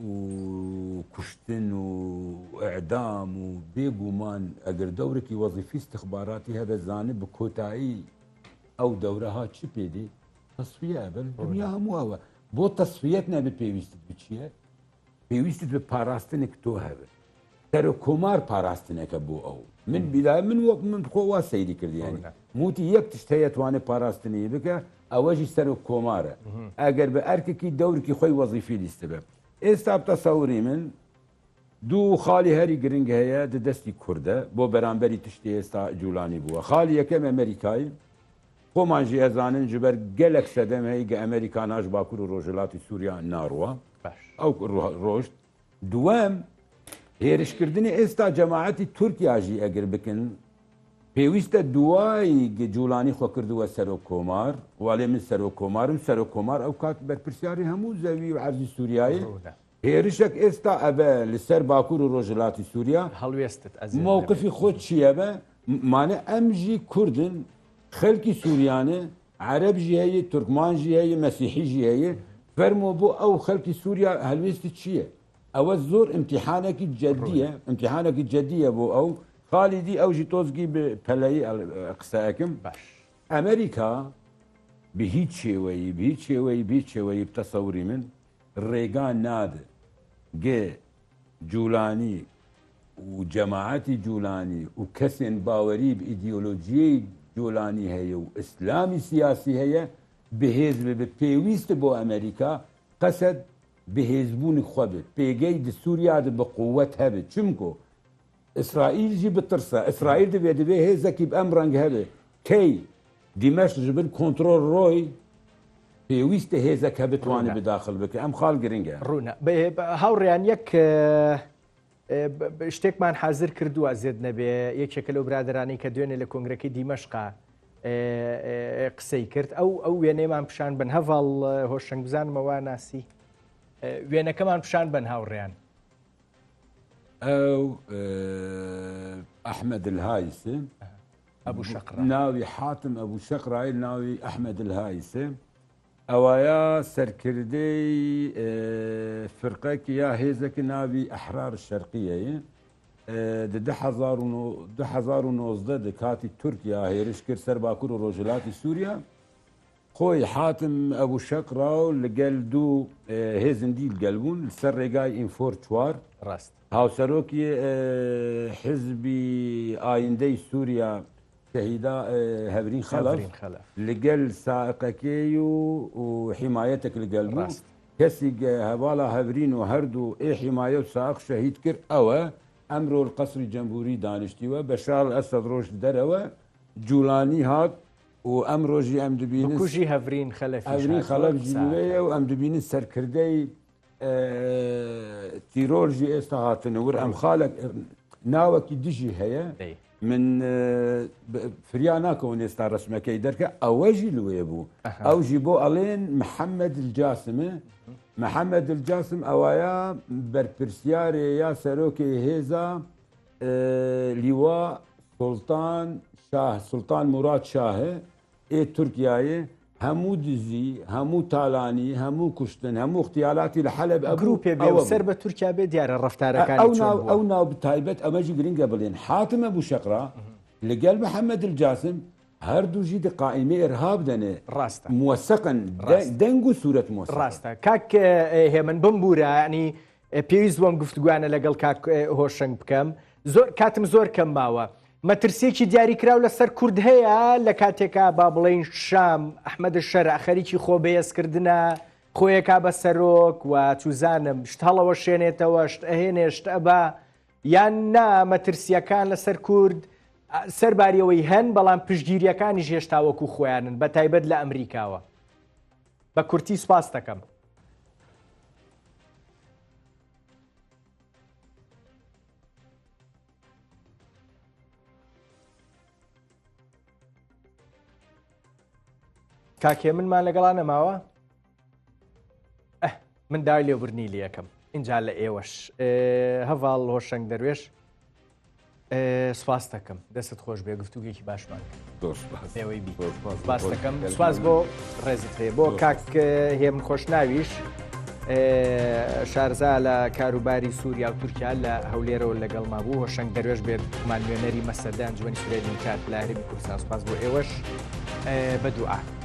و کوشتن و ئەعدام و بێگومان ئەگەر دەورێکی وەزیفی استخباراتی هەبە زانێ بە کۆتایی ئەو دەورەها چی پێدی تەسفیە بن دنیا هەموو ئەوە بۆ تەسفیەت نەبێ پێویستت بچیە پێویستت بە پاراستنێک تۆ هەبێت سەرۆک کۆمار پاراستنێکە بۆ ئەو من بیلای من وەک من خۆ وا سەیری کردیانی موتی یەک تشت هەیە توانێت پاراستنی بکە ئەوەژی سەرۆک کۆمارە ئەگەر بە ئەرکێکی دەورکی خۆی وەزیفی لیستە بێ ئێستا تەسەوری من دوو خاڵی هەری گرنگ هەیە دە دەستی کوردە بۆ بەرامبەری تشتی ئێستا جوولانی بووە خاڵی یەکەم ئەمریکایی خۆمان ژی ئەزانن جبەر گەلک سەدەم هەیە گە ئەمریکا ناش باکوور و ڕۆژهەڵاتی سووریا ناڕوە ئەو ڕۆشت دووەم هێرشکردنی ئێستا جەماعەتی تورکیاژی ئەگر بکن پێویستە دوای جوولانی خۆ کردووە سەرۆک کۆمار واڵێ من سەرۆک کۆمارم سەرۆک کۆمار ئەو کات بەرپرسیاری هەموو زەوی و عەرزی سووریایی هێرشێک ئێستا ئەبە لەسەر باکوور و ڕۆژهەلاتی سووریا هەڵوێستت مەوقفی خۆت چییە بە مانە ئەمژی کوردن خەلکی سووریانە عەرەب ژی هەیە تورکمان ژی هەیە مەسیحی ژی هەیە فەرموو بۆ ئەو خەلکی سووریا هەلوێستی چییە ئەوە زۆر ئیمتیحانێکی جدیە ئیمتیحانێکی جدیە بۆ ئەو خاڵی دی ئەو ژی تۆزگی پەلەی قسەکەم باش ئەمریکا به هیچ شێوەیی به هیچ شێوەیی به هیچ شێوەیی بتەسەوری من ڕێگا نادە گە جولانی و جەماعەتی جولانی و کەسێن باوەری بە ئیدیۆلۆژیەی جولانی هەیە و ئیسلامی سیاسی هەیە بەهێز ببێ پێویستە بۆ ئەمریکا قەسەد بەهێزبوونی خۆ بێ پێگەی د سووریا د بە قووەت هەبێ چمکۆ ئیسرائیل ژی بترسە ئیسرائیل دەبێ دەبێ هێزەکی ئەم ڕەنگ هەبێ کەی دیمەشق ji bin کۆنترۆل ڕۆی پێویستە هێزەک هەبتوانێت بداخل بکە ئەم خاڵ گرنگە ڕوونە هاوڕیان یەک شتێکمان حاضر کردووە زێد نەبێ یەکێکە لەو برادرانەی کە دوێنێ لە کۆنگرەکەی دیمەشقا قسەی کرد ئەو ئەو وێنەیەمان پیشان بن هەڤاڵ هۆشنگ بزانمەوە ناسی وێنەکەمان پیشان بن هاوڕێیان ئەو ئەحمەد الهایسێ ئەبوو شەقرا ناوی حاتم ئەبوو شەقرای ناوی ئەحمەد الهایسێ ئەوایە سەرکردەی فرقەک یا هێزێک ناوی ئەحرار شەرقیەیە دە 2019 دە کاتی تورکیا هێرش کرد سەر باکوور و ڕۆژهەلاتی سووریا خۆی حاتم ئەبوو شەقرا و لەگەل دوو هێزن دیل گەل بوون سەر ڕێگای ئینفۆر چوار ڕاست هاوسەرۆکی حزبی ئایندەی سووریا شەهیدا هەورین خەڵەف لەگەل سائقەکەی و حیمایەتێک لەگەل بوو کەسی هەواڵە هەورین و هەردوو ئێ حیمایە و سائق شەهید کرد ئەوە ئەمرۆ قەسری جەمهوری دانیشتیوە بەشار ئەسەد ڕۆشت دەرەوە جوولانی هات و ئەمرۆژی ئەم دبینن کوژی هەورین خەلەف هەورین خەلەف ژیوەیە و ئەم دبینن سەرکردەی تیرۆر ژی ئێستا هاتنە ور ئەم خاڵک ناوەکی دژی هەیە من فریا ناکەون ئێستا ڕسمەکەی دەرکە ئەوەژی لوێ بوو ئەو ژی بۆ ئەڵێن محەممەد الجاسمە محەممەد الجاسم ئەوایە بەرپرسیارێ یا سەرۆکی هێزا لیوا سوڵتان شاه سوڵتان موراد شاهێ ئێ تورکیایێ هەموو دزی، هەموو تالانی، هەموو کوشتن، هەموو اغتیالاتی لە حەلەب ئەبوو، گروپێ بێ و سەر بە تورکیا بێ دیارە ڕەفتارەکانی ئەو ناو ئەو ناو تایبەت ئەمەژی گرنگە بڵێن حاتم ئەبوو شەقرا لەگەل محەممەد الجاسم هەردوو ژی دی قائیمەی ئرهاب دەنێ ڕاستە موەسەقن دەنگ و سوورەت مۆسەقن ڕاستە کاک هێمن بمبوورە ینی پێویست بۆم گفتوگوانە لەگەڵ کاک هۆشەنگ بکەم زۆر کاتم زۆر کەم ماوە مەترسیەکی دیاریکراو لەسەر کورد هەیە لە کاتێکا با بڵێین شام ئەحمەد شەرع خەریکی خۆ بەهێزکردنە خۆیەکا بە سەرۆک و چوزانم شت هەڵەوەشێنێتەوە شت ئەهێنێ شت ئەبا یان نا مەترسیەکان لەسەر کورد سەرباریەوەی هەن بەڵام پشتگیریەکانیش هێشتا وەکو خۆیانن بە تایبەت لە ئەمریکاوە بە کورتی سوپاس دەکەم. کاک هێمنمان لەگەڵا نەماوە؟ من داوای لێبوردنی لێ ئەکەم ئینجا لە ئێوەش. هەڤاڵ هۆشەنگ دەروێش سپاس دەکەم دەستت خۆش بێ گفتوگێکی باشمان ئێوەی بی سپاس دەکەم سپاس بۆ ڕێزت هەیە بۆ کاک هێمن خۆشناویش شارزا لە کاروباری سووریا و تورکیا لە هەولێرەوە لەگەڵ مابوو هۆشەنگ دەروێش بێت مان نوێنەری مەسەدە ئەنجومەنی سووریای دیموکرات لە هەرێمی کوردستان سپاس بۆ ئێوەش بە دوعا.